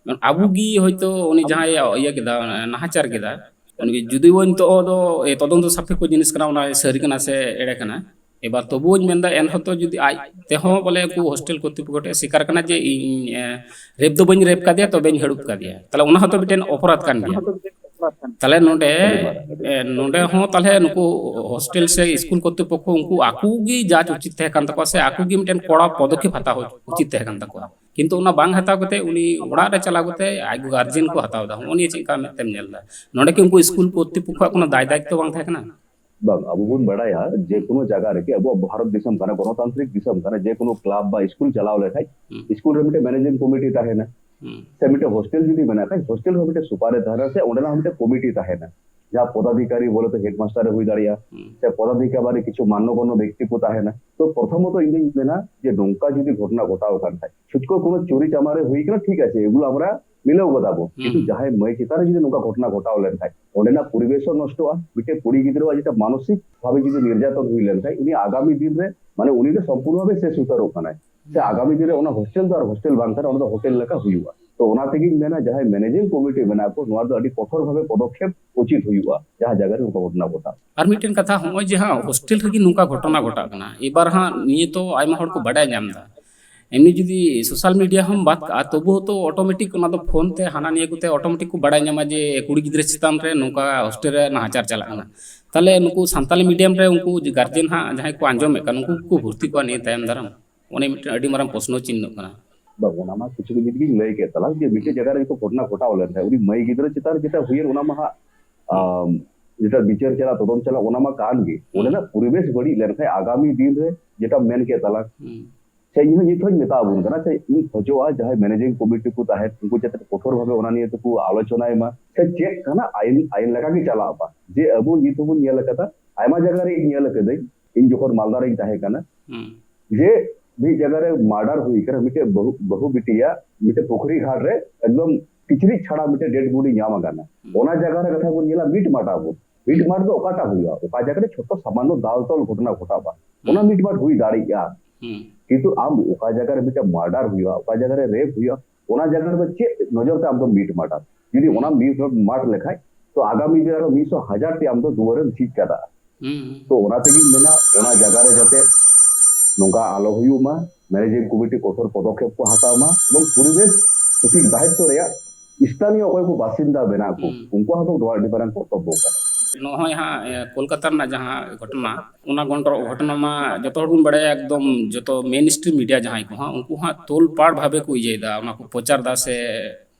ᱟᱵᱚ ᱜᱮ ᱦᱚᱭᱛᱳ ᱩᱱᱤ ᱡᱟᱦᱟᱸᱭ ᱤᱭᱟᱹ ᱠᱮᱫᱟ, ᱱᱟᱦᱟᱪᱟᱨ ᱠᱮᱫᱟ, ᱩᱱᱤ ᱡᱩᱫᱤ ᱵᱚᱱ ᱱᱤᱛᱚᱜ ᱫᱚ, ᱮ, ᱛᱚᱫᱚᱱᱛᱚ ᱥᱟᱯᱮᱠᱠᱷᱚ ᱡᱤᱱᱤᱥ ᱠᱟᱱᱟ, ᱚᱱᱟ ᱥᱟᱹᱨᱤ ᱠᱟᱱᱟ ᱥᱮ ᱮᱲᱮ ᱠᱟᱱᱟ᱾ ᱮᱵᱟᱨ ᱛᱚᱵᱩᱧ ᱢᱮᱱᱫᱟ, ᱮᱱᱦᱚᱸ ᱛᱚ ᱡᱩᱫᱤ ᱟᱡ ᱛᱮᱦᱚᱸ ᱵᱚᱞᱮ ᱩᱱᱠᱩ ᱦᱳᱥᱴᱮᱞ ᱠᱚᱨᱛᱤᱯᱚᱠᱠᱷᱚ ᱴᱷᱮᱱ ᱥᱤᱠᱟᱨ ᱠᱟᱱᱟ ᱡᱮ ᱤᱧ, ᱮ, ᱨᱮᱯ ᱫᱚ ᱵᱟᱹᱧ ᱨᱮᱯ ᱠᱟᱫᱮᱭᱟ, ᱛᱚᱵᱮᱧ ᱦᱟᱹᱲᱩᱵ ᱠᱟᱫᱮᱭᱟ, ᱛᱟᱦᱞᱮ ᱚᱱᱟ ᱦᱚᱸᱛᱚ ᱢᱤᱫᱴᱮᱱ ᱚᱯᱚᱨᱟᱫᱷ ᱠᱟᱱ ᱜᱮᱭᱟ᱾ ᱛᱟᱦᱞᱮ ᱱᱚᱰᱮ, ᱮ, ᱱᱚᱰᱮ ᱦᱚᱸ ᱛᱟᱦᱞᱮ ᱱᱩᱠᱩ ᱦᱳᱥᱴᱮᱞ ᱥᱮ ᱥᱠᱩᱞ ᱠᱚᱨᱛᱤᱯᱚᱠᱠᱷᱚ ᱩᱱᱠᱩ ᱟᱠᱚ ᱜᱮ ᱡᱟᱡᱽ ᱩᱪᱤᱛ ᱛᱟᱦᱮᱸ ᱠᱟᱱ ᱛᱟᱠᱚᱣᱟ, ᱥᱮ ᱟᱠᱚ ᱜᱮ ᱢᱤᱫᱴᱮᱱ ᱠᱚᱲᱟ ᱯᱚᱫᱚᱠᱷᱮᱯ ᱦᱟᱛᱟᱣ ᱩᱪᱤᱛ ᱛᱟᱦᱮᱸ ᱠᱟᱱ ᱛᱟᱠᱚᱣᱟ᱾ ᱠᱤᱱᱛᱩ ᱚᱱᱟ ᱵᱟᱝ ᱦᱟᱛᱟᱣ ᱠᱟᱛᱮ ᱩᱱᱤ ᱚᱲᱟᱜ ᱨᱮ ᱪᱟᱞᱟᱣ ᱠᱟᱛᱮ ᱟᱡ ᱜᱟᱨᱡᱮᱱ ᱠᱚ ᱦᱟᱛᱟᱣ ᱮᱫᱟ᱾ ᱦᱚᱸᱜᱼᱚ ᱱᱤᱭᱟᱹ ᱪᱮᱫ ᱞᱮᱠᱟ ᱢᱮᱫ ᱛᱮᱢ ᱧᱮᱞ ᱮᱫᱟ? ᱱᱚᱰᱮ ᱠᱤ ᱩᱱᱠᱩ ᱥᱠᱩᱞ ᱠᱚᱨᱛᱤᱯᱚᱠᱠᱷᱚᱣᱟᱜ ᱠᱳᱱᱳ ᱫᱟᱭ ᱫᱟᱭᱤᱛᱛᱚ ᱵᱟᱝ ᱛᱟᱦᱮᱸ ᱠᱟᱱᱟ? ᱵᱟᱝ, ᱟᱵᱚ ᱵᱚᱱ ᱵᱟᱲᱟᱭᱟ ᱡᱮ ᱠᱳᱱᱳ ᱡᱟᱭᱜᱟ ᱨᱮᱜᱮ, ᱟᱵᱚᱣᱟᱜ ᱵᱷᱟᱨᱚᱛ ᱫᱤᱥᱚᱢ ᱠᱟᱱᱟ, ᱜᱚᱱᱚᱛᱟᱱᱛᱨᱤᱠ ᱫᱤᱥᱚᱢ ᱠᱟᱱᱟ, ᱡᱮ ᱠᱳᱱᱳ ᱠᱞᱟᱵ ᱵᱟ ᱥᱠᱩᱞ ᱪᱟᱞᱟᱣ ᱞᱮᱠᱷᱟᱡ ᱦᱩᱸ᱾ ᱥᱠᱩᱞ ᱨᱮ ᱢᱤᱫᱴᱮᱱ ᱢᱮᱱᱮᱡᱤᱝ ᱠᱚᱢᱤᱴᱤ ᱛᱟᱦᱮᱱᱟ, ᱦᱩᱸ᱾ ᱥᱮ ᱢᱤᱫᱴᱮᱱ ᱦᱳᱥᱴᱮᱞ ᱡᱩᱫᱤ ᱢᱮᱱᱟᱜ ᱠᱷᱟᱡ ᱦᱳᱥᱴᱮᱞ ᱨᱮᱦᱚᱸ ᱢᱤᱫᱴᱮᱱ ᱥᱩᱯᱟᱨ ᱮ ᱛᱟᱦᱮᱱᱟ, ᱥᱮ ᱚᱸᱰᱮᱱᱟᱜ ᱦᱚᱸ ᱢᱤᱫᱴᱮᱱ ᱠᱚᱢᱤᱴᱤ ᱛᱟᱦᱮᱱᱟ, ᱡᱟᱦᱟᱸ ᱯᱚᱫᱟᱫᱷᱤᱠᱟᱨᱤ ᱵᱚᱞᱮ ᱛᱚ ᱦᱮᱰᱢᱟᱥᱴᱟᱨ ᱮ ᱦᱩᱭ ᱫᱟᱲᱮᱭᱟᱜᱼᱟ, ᱦᱩᱸ᱾ ᱥᱮ ᱯᱚᱫᱟᱫᱷᱤᱠᱟᱨᱤ ᱠᱤᱪᱷᱩ ᱢᱟᱱᱱᱚ ᱜᱚᱱᱱᱚ ᱵᱮᱠᱛᱤ ᱠᱚ ᱛᱟᱦᱮᱱᱟ᱾ ᱛᱚ ᱯᱨᱚᱛᱷᱚᱢᱚᱛᱚ ᱤᱧ ᱫᱩᱧ ᱢᱮᱱᱟ ᱡᱮ ᱱᱚᱝᱠᱟ ᱡᱩᱫᱤ ᱜᱷᱚᱴᱚᱱᱟ ᱜᱷᱚᱴᱟᱣ ᱟᱠᱟᱱ ᱠᱷᱟᱡ, ᱪᱷᱩᱴᱠᱚ ᱠᱳᱱᱳ ᱪᱩᱨᱤ ᱪᱟᱢᱟᱨᱮ ᱦᱩᱭ ᱠᱟᱱᱟ, ᱴᱷᱤᱠ ᱟᱪᱷᱮ, ᱮᱜᱩᱞᱳ ᱟᱢᱨᱟ ᱢᱤᱞᱟᱹᱣ ᱠᱟᱫᱟ ᱵᱚ, ᱦᱩᱸ᱾ ᱠᱤᱱᱛᱩ ᱡᱟᱦᱟᱸᱭ ᱢᱟᱹᱭ ᱪᱮᱛᱟᱱ ᱨᱮ ᱡᱩᱫᱤ ᱱᱚᱝᱠᱟ ᱜᱷᱚᱴᱚᱱᱟ ᱜᱷᱚᱴᱟᱣ ᱞᱮᱱᱠᱷᱟᱡ, ᱚᱸᱰᱮᱱᱟᱜ ᱯᱚᱨᱤᱵᱮᱥ ᱦᱚᱸ ᱱᱚᱥᱴᱚᱜᱼᱟ, ᱢᱤᱫᱴᱮᱡ ᱠᱩᱲᱤ ᱜᱤᱫᱽᱨᱟᱹᱣᱟᱜ ᱡᱮᱴᱟ ᱢᱟᱱᱚᱥᱤᱠ ᱵᱷᱟᱵᱮ ᱡᱩᱫᱤ ᱱᱤᱨᱡᱟᱛᱚᱱ ᱦᱩᱭ ᱞᱮᱱᱠᱷᱟᱡ, ᱩᱱᱤ ᱟᱜᱟᱢᱤ ᱫᱤᱱ ᱨᱮ, ᱢᱟᱱᱮ, ᱩᱱᱤ ᱫᱚ ᱥᱚᱢᱯᱩᱨᱱᱚ ᱵᱷᱟᱵᱮ ᱥᱮᱥ ᱩᱛᱟᱹᱨᱚᱜ ᱠᱟᱱᱟᱭ, ᱥᱮ ᱦᱩᱸ᱾ ᱟᱜᱟᱢᱤ ᱫᱤᱱ ᱨᱮ ᱚᱱᱟ ᱦᱳᱥᱴᱮᱞ ᱫᱚ ᱟᱨ ᱦᱳᱥᱴᱮᱞ ᱵᱟᱝ ᱠᱟᱱᱟ, ᱚᱱᱟ ᱫᱚ ᱦᱳᱴᱮᱞ ᱞᱮᱠᱟ ᱦᱩᱭᱩᱜᱼᱟ᱾ ᱛᱚ ᱚᱱᱟ ᱛᱮᱜᱤᱧ ᱢᱮᱱᱟ, ᱡᱟᱦᱟᱸᱭ ᱢᱮᱱᱮᱡᱤᱝ ᱠᱚᱢᱤᱴᱤ ᱢᱮᱱᱟᱜ ᱠᱚ, ᱱᱚᱣᱟ ᱫᱚ ᱟᱹᱰᱤ ᱠᱚᱴᱷᱳᱨ ᱵᱷᱟᱵᱮ ᱯᱚᱫᱚᱠᱷᱮᱯ ᱩᱪᱤᱛ ᱦᱩᱭᱩᱜᱼᱟ, ᱡᱟᱦᱟᱸ ᱡᱟᱭᱜᱟ ᱨᱮ ᱱᱚᱝᱠᱟ ᱜᱷᱚᱴᱚᱱᱟ ᱜᱷᱚᱴᱟᱜ᱾ ᱟᱨ ᱢᱤᱫᱴᱮᱱ ᱠᱟᱛᱷᱟ, ᱦᱚᱸᱜᱼᱚᱭ ᱡᱟᱦᱟᱸ ᱦᱳᱥᱴᱮᱞ ᱨᱮᱜᱮ ᱱᱚᱝᱠᱟ ᱜᱷᱚᱴᱚᱱᱟ ᱜᱷᱚᱴᱟᱜ ᱠᱟᱱᱟ, ᱮᱵᱟᱨ ᱦᱟᱸᱜ ᱱᱤᱭᱟᱹ ᱛᱚ ᱟᱭᱢᱟ ᱦᱚᱲ ᱠᱚ ᱵᱟᱰᱟᱭ ᱧᱟᱢ ᱮᱫᱟ᱾ ᱮᱢᱱᱤ ᱡᱩᱫᱤ ᱥᱳᱥᱟᱞ ᱢᱤᱰᱤᱭᱟ ᱦᱚᱸᱢ ᱵᱟᱫ ᱠᱟᱜᱼᱟ, ᱛᱚᱵᱩ ᱦᱚᱸᱛᱚ ᱚᱴᱳᱢᱮᱴᱤᱠ ᱚᱱᱟ ᱫᱚ ᱯᱷᱳᱱ ᱛᱮ ᱦᱟᱱᱟ ᱱᱤᱭᱟᱹ ᱠᱚᱛᱮ ᱚᱴᱳᱢᱮᱴᱤᱠ ᱠᱚ ᱵᱟᱰᱟᱭ ᱧᱟᱢᱟ ᱡᱮ ᱠᱩᱲᱤ ᱜᱤᱫᱽᱨᱟᱹ ᱪᱮᱛᱟᱱ ᱨᱮ ᱱᱚᱝᱠᱟ ᱦᱳᱥᱴᱮᱞ ᱨᱮ ᱱᱟᱦᱟᱪᱟᱨ ᱪᱟᱞᱟᱜ ᱠᱟᱱᱟ᱾ ᱛᱟᱦᱚᱞᱮ ᱱᱩᱠᱩ ᱥᱟᱱᱛᱟᱞᱤ ᱢᱤᱰᱤᱭᱟᱢ ᱨᱮ ᱩᱱᱠᱩ ᱡᱮ ᱜᱟᱨᱡᱮᱱ ᱦᱟᱸᱜ ᱡᱟᱦᱟᱸᱭ ᱠᱚ ᱟᱸᱡᱚᱢᱮᱫ ᱠᱟᱱ, ᱩᱱᱠᱩ ᱠᱚ ᱵᱷᱚᱨᱛᱤ ᱠᱚᱣᱟ ᱱᱤᱭᱟᱹ ᱛᱟᱭᱚᱢ ᱫᱟᱨᱟᱢ? ᱚᱱᱮ ᱢᱤᱫᱴᱮᱱ ᱟᱹᱰᱤ ᱢᱟᱨᱟᱝ ᱯᱨᱚᱥᱱᱚ ᱪᱤᱱᱦᱟᱹ ᱠᱟᱱᱟ᱾ ᱵᱟᱝ, ᱚᱱᱟ ᱢᱟ ᱠᱤᱪᱷᱩ ᱠᱤᱪᱷᱩ ᱜᱤᱧ ᱞᱟᱹᱭ ᱠᱮᱫ ᱛᱟᱞᱟᱝ ᱡᱮ ᱢᱤᱫᱴᱮᱡ ᱡᱟᱭᱜᱟ ᱨᱮ ᱡᱚᱛᱚ ᱜᱷᱚᱴᱚᱱᱟ ᱜᱷᱚᱴᱟᱣ ᱞᱮᱱ ᱛᱟᱦᱮᱸᱫ, ᱩᱱᱤ ᱢᱟᱹᱭ ᱜᱤᱫᱽᱨᱟᱹ ᱪᱮᱛᱟᱱ ᱨᱮ ᱡᱮᱴᱟ ᱦᱩᱭᱮᱱ, ᱚᱱᱟ ᱢᱟ ᱦᱟᱸᱜ, ᱟᱢ, ᱡᱮᱴᱟ ᱵᱤᱪᱟᱹᱨ ᱪᱟᱞᱟᱜ, ᱛᱚᱫᱚᱱ ᱪᱟᱞᱟᱜ, ᱚᱱᱟ ᱢᱟ ᱠᱟᱱ ᱜᱮ᱾ ᱚᱸᱰᱮᱱᱟᱜ ᱯᱚᱨᱤᱵᱮᱥ ᱵᱟᱹᱲᱤᱡ ᱞᱮᱱᱠᱷᱟᱱ ᱟᱜᱟᱢᱤ ᱫᱤᱱ ᱨᱮ ᱡᱮᱴᱟ ᱢᱮᱱ ᱠᱮᱫ ᱛᱟᱞᱟᱝ, ᱦᱩᱸ᱾ ᱥᱮ ᱤᱧ ᱦᱚᱸ ᱱᱤᱛ ᱦᱚᱸᱧ ᱢᱮᱛᱟ ᱵᱚᱱ ᱠᱟᱱᱟ, ᱥᱮ ᱤᱧ ᱠᱷᱚᱡᱚᱜᱼᱟ ᱡᱟᱦᱟᱸᱭ ᱢᱮᱱᱮᱡᱤᱝ ᱠᱚᱢᱤᱴᱤ ᱠᱚ ᱛᱟᱦᱮᱸ, ᱩᱱᱠᱩ ᱪᱮᱛᱟᱱ ᱠᱚᱴᱷᱳᱨ ᱵᱷᱟᱵᱮ ᱚᱱᱟ ᱱᱤᱭᱮ ᱛᱮᱠᱚ ᱟᱞᱳᱪᱚᱱᱟᱭ ᱢᱟ, ᱥᱮ ᱪᱮᱫ ᱠᱟᱱᱟ ᱟᱭᱤᱱ, ᱟᱭᱤᱱ ᱞᱮᱠᱟ ᱜᱮ ᱪᱟᱞᱟᱜ ᱢᱟ᱾ ᱡᱮ ᱟᱵᱚ ᱱᱤᱛ ᱦᱚᱸᱵᱚᱱ ᱧᱮᱞ ᱟᱠᱟᱫᱟ, ᱟᱭᱢᱟ ᱡᱟᱭᱜᱟ ᱨᱮ ᱤᱧ ᱧᱮᱞ ᱟᱠᱟᱫᱟᱹᱧ, ᱤᱧ ᱡᱚᱠᱷᱚᱱ ᱢᱟᱞᱫᱟ ᱨᱮᱧ ᱛᱟᱦᱮᱸ ᱠᱟᱱᱟ, ᱦᱩᱸ᱾ ᱡᱮ ᱢᱤᱫ ᱡᱟᱭᱜᱟ ᱨᱮ ᱢᱟᱨᱰᱟᱨ ᱦᱩᱭ ᱠᱟᱱᱟ, ᱢᱤᱫᱴᱮᱡ ᱵᱟᱹᱦᱩ, ᱵᱟᱹᱦᱩ ᱵᱤᱴᱤᱭᱟᱜ ᱢᱤᱫᱴᱮᱡ ᱯᱩᱠᱷᱨᱤ ᱜᱷᱟᱴ ᱨᱮ ᱮᱠᱫᱚᱢ ᱠᱤᱪᱨᱤᱡ ᱪᱷᱟᱲᱟ ᱢᱤᱫᱴᱮᱡ ᱰᱮᱰ ᱵᱚᱰᱤ ᱧᱟᱢ ᱟᱠᱟᱱᱟ᱾ ᱦᱩᱸ᱾ ᱚᱱᱟ ᱡᱟᱭᱜᱟ ᱨᱮ ᱠᱟᱛᱷᱟ ᱵᱚᱱ ᱧᱮᱞᱟ, ᱢᱤᱴ ᱢᱟᱴᱟ ᱵᱚᱱ, ᱢᱤᱴ ᱢᱟᱴ ᱫᱚ ᱚᱠᱟᱴᱟᱜ ᱦᱩᱭᱩᱜᱼᱟ? ᱚᱠᱟ ᱡᱟᱭᱜᱟ ᱨᱮ ᱪᱷᱳᱴᱳ ᱥᱟᱢᱟᱱᱱᱚ ᱫᱟᱞ ᱛᱚᱞ ᱜᱷᱚᱴᱚᱱᱟ ᱜᱷᱚᱴᱟᱜᱼᱟ, ᱚᱱᱟ ᱦᱩᱸ᱾ ᱢᱤᱴ ᱢᱟᱴ ᱦᱩᱭ ᱫᱟᱲᱮᱭᱟᱜᱼᱟ᱾ ᱦᱩᱸ᱾ ᱠᱤᱱᱛᱩ ᱟᱢ ᱚᱠᱟ ᱡᱟᱭᱜᱟ ᱨᱮ ᱢᱤᱫᱴᱮᱡ ᱢᱟᱨᱰᱟᱨ ᱦᱩᱭᱩᱜᱼᱟ, ᱚᱠᱟ ᱡᱟᱭᱜᱟ ᱨᱮ ᱨᱮᱯ ᱦᱩᱭᱩᱜᱼᱟ, ᱚᱱᱟ ᱡᱟᱭᱜᱟ ᱨᱮᱫᱚ ᱪᱮᱫ ᱱᱚᱡᱚᱨ ᱛᱮ ᱟᱢ ᱫᱚ ᱢᱤᱴ ᱢᱟᱴᱟ? ᱡᱩᱫᱤ ᱚᱱᱟ ᱢᱤᱴ ᱢᱟᱴ ᱞᱮᱠᱷᱟᱡ, ᱛᱚ ᱟᱜᱟᱢᱤ ᱫᱤᱱ ᱨᱮ ᱢᱤᱫ ᱥᱚ ᱦᱟᱡᱟᱨ ᱴᱤ ᱟᱢ ᱫᱚ ᱫᱩᱣᱟᱹᱨᱮᱢ ᱡᱷᱤᱡ ᱠᱟᱫᱟ᱾ ᱦᱩᱸ, ᱦᱩᱸ᱾ ᱛᱚ ᱚᱱᱟ ᱛᱮᱜᱤᱧ ᱢᱮᱱᱟ, ᱚᱱᱟ ᱡᱟᱭᱜᱟ ᱨᱮ ᱡᱟᱛᱮ ᱱᱚᱝᱠᱟ ᱟᱞᱚ ᱦᱩᱭᱩᱜ ᱢᱟ, ᱢᱮᱱᱮᱡᱤᱝ ᱠᱚᱢᱤᱴᱤ ᱠᱚᱴᱷᱳᱨ ᱯᱚᱫᱚᱠᱷᱮᱯ ᱠᱚ ᱦᱟᱛᱟᱣ ᱢᱟ, ᱮᱵᱚᱝ ᱯᱚᱨᱤᱵᱮᱥ ᱥᱚᱴᱷᱤᱠ ᱫᱟᱭᱤᱛᱛᱚ ᱨᱮᱭᱟᱜ ᱥᱛᱷᱟᱱᱤᱭᱚ ᱚᱠᱚᱭ ᱠᱚ ᱵᱟᱥᱤᱱᱫᱟ ᱢᱮᱱᱟᱜ ᱠᱚ, ᱦᱩᱸ᱾ ᱩᱱᱠᱩᱣᱟᱜ ᱦᱚᱸ ᱱᱚᱣᱟ ᱟᱹᱰᱤ ᱢᱟᱨᱟᱝ ᱠᱚᱨᱛᱚᱵᱵᱚ ᱠᱟᱱᱟ᱾ ᱱᱚᱜᱼᱚᱭ ᱦᱟᱸᱜ, ᱮ, ᱠᱳᱞᱠᱟᱛᱟ ᱨᱮᱱᱟᱜ ᱡᱟᱦᱟᱸ ᱜᱷᱚᱴᱚᱱᱟ, ᱚᱱᱟ ᱜᱷᱚᱱᱴᱚ-, ᱜᱷᱚᱴᱚᱱᱟ ᱢᱟ ᱡᱚᱛᱚ ᱦᱚᱲ ᱵᱚᱱ ᱵᱟᱲᱟᱭᱟ, ᱮᱠᱫᱚᱢ ᱡᱚᱛᱚ ᱢᱮᱱ ᱥᱴᱨᱤᱢ ᱢᱤᱰᱤᱭᱟ ᱡᱟᱦᱟᱸᱭ ᱠᱚ ᱦᱟᱸᱜ, ᱩᱱᱠᱩ ᱦᱟᱸᱜ ᱛᱳᱞ ᱯᱟᱲ ᱵᱷᱟᱵᱮ ᱠᱚ ᱤᱭᱟᱹᱭᱮᱫᱟ, ᱚᱱᱟ ᱠᱚ ᱯᱨᱚᱪᱟᱨ ᱮᱫᱟ ᱥᱮ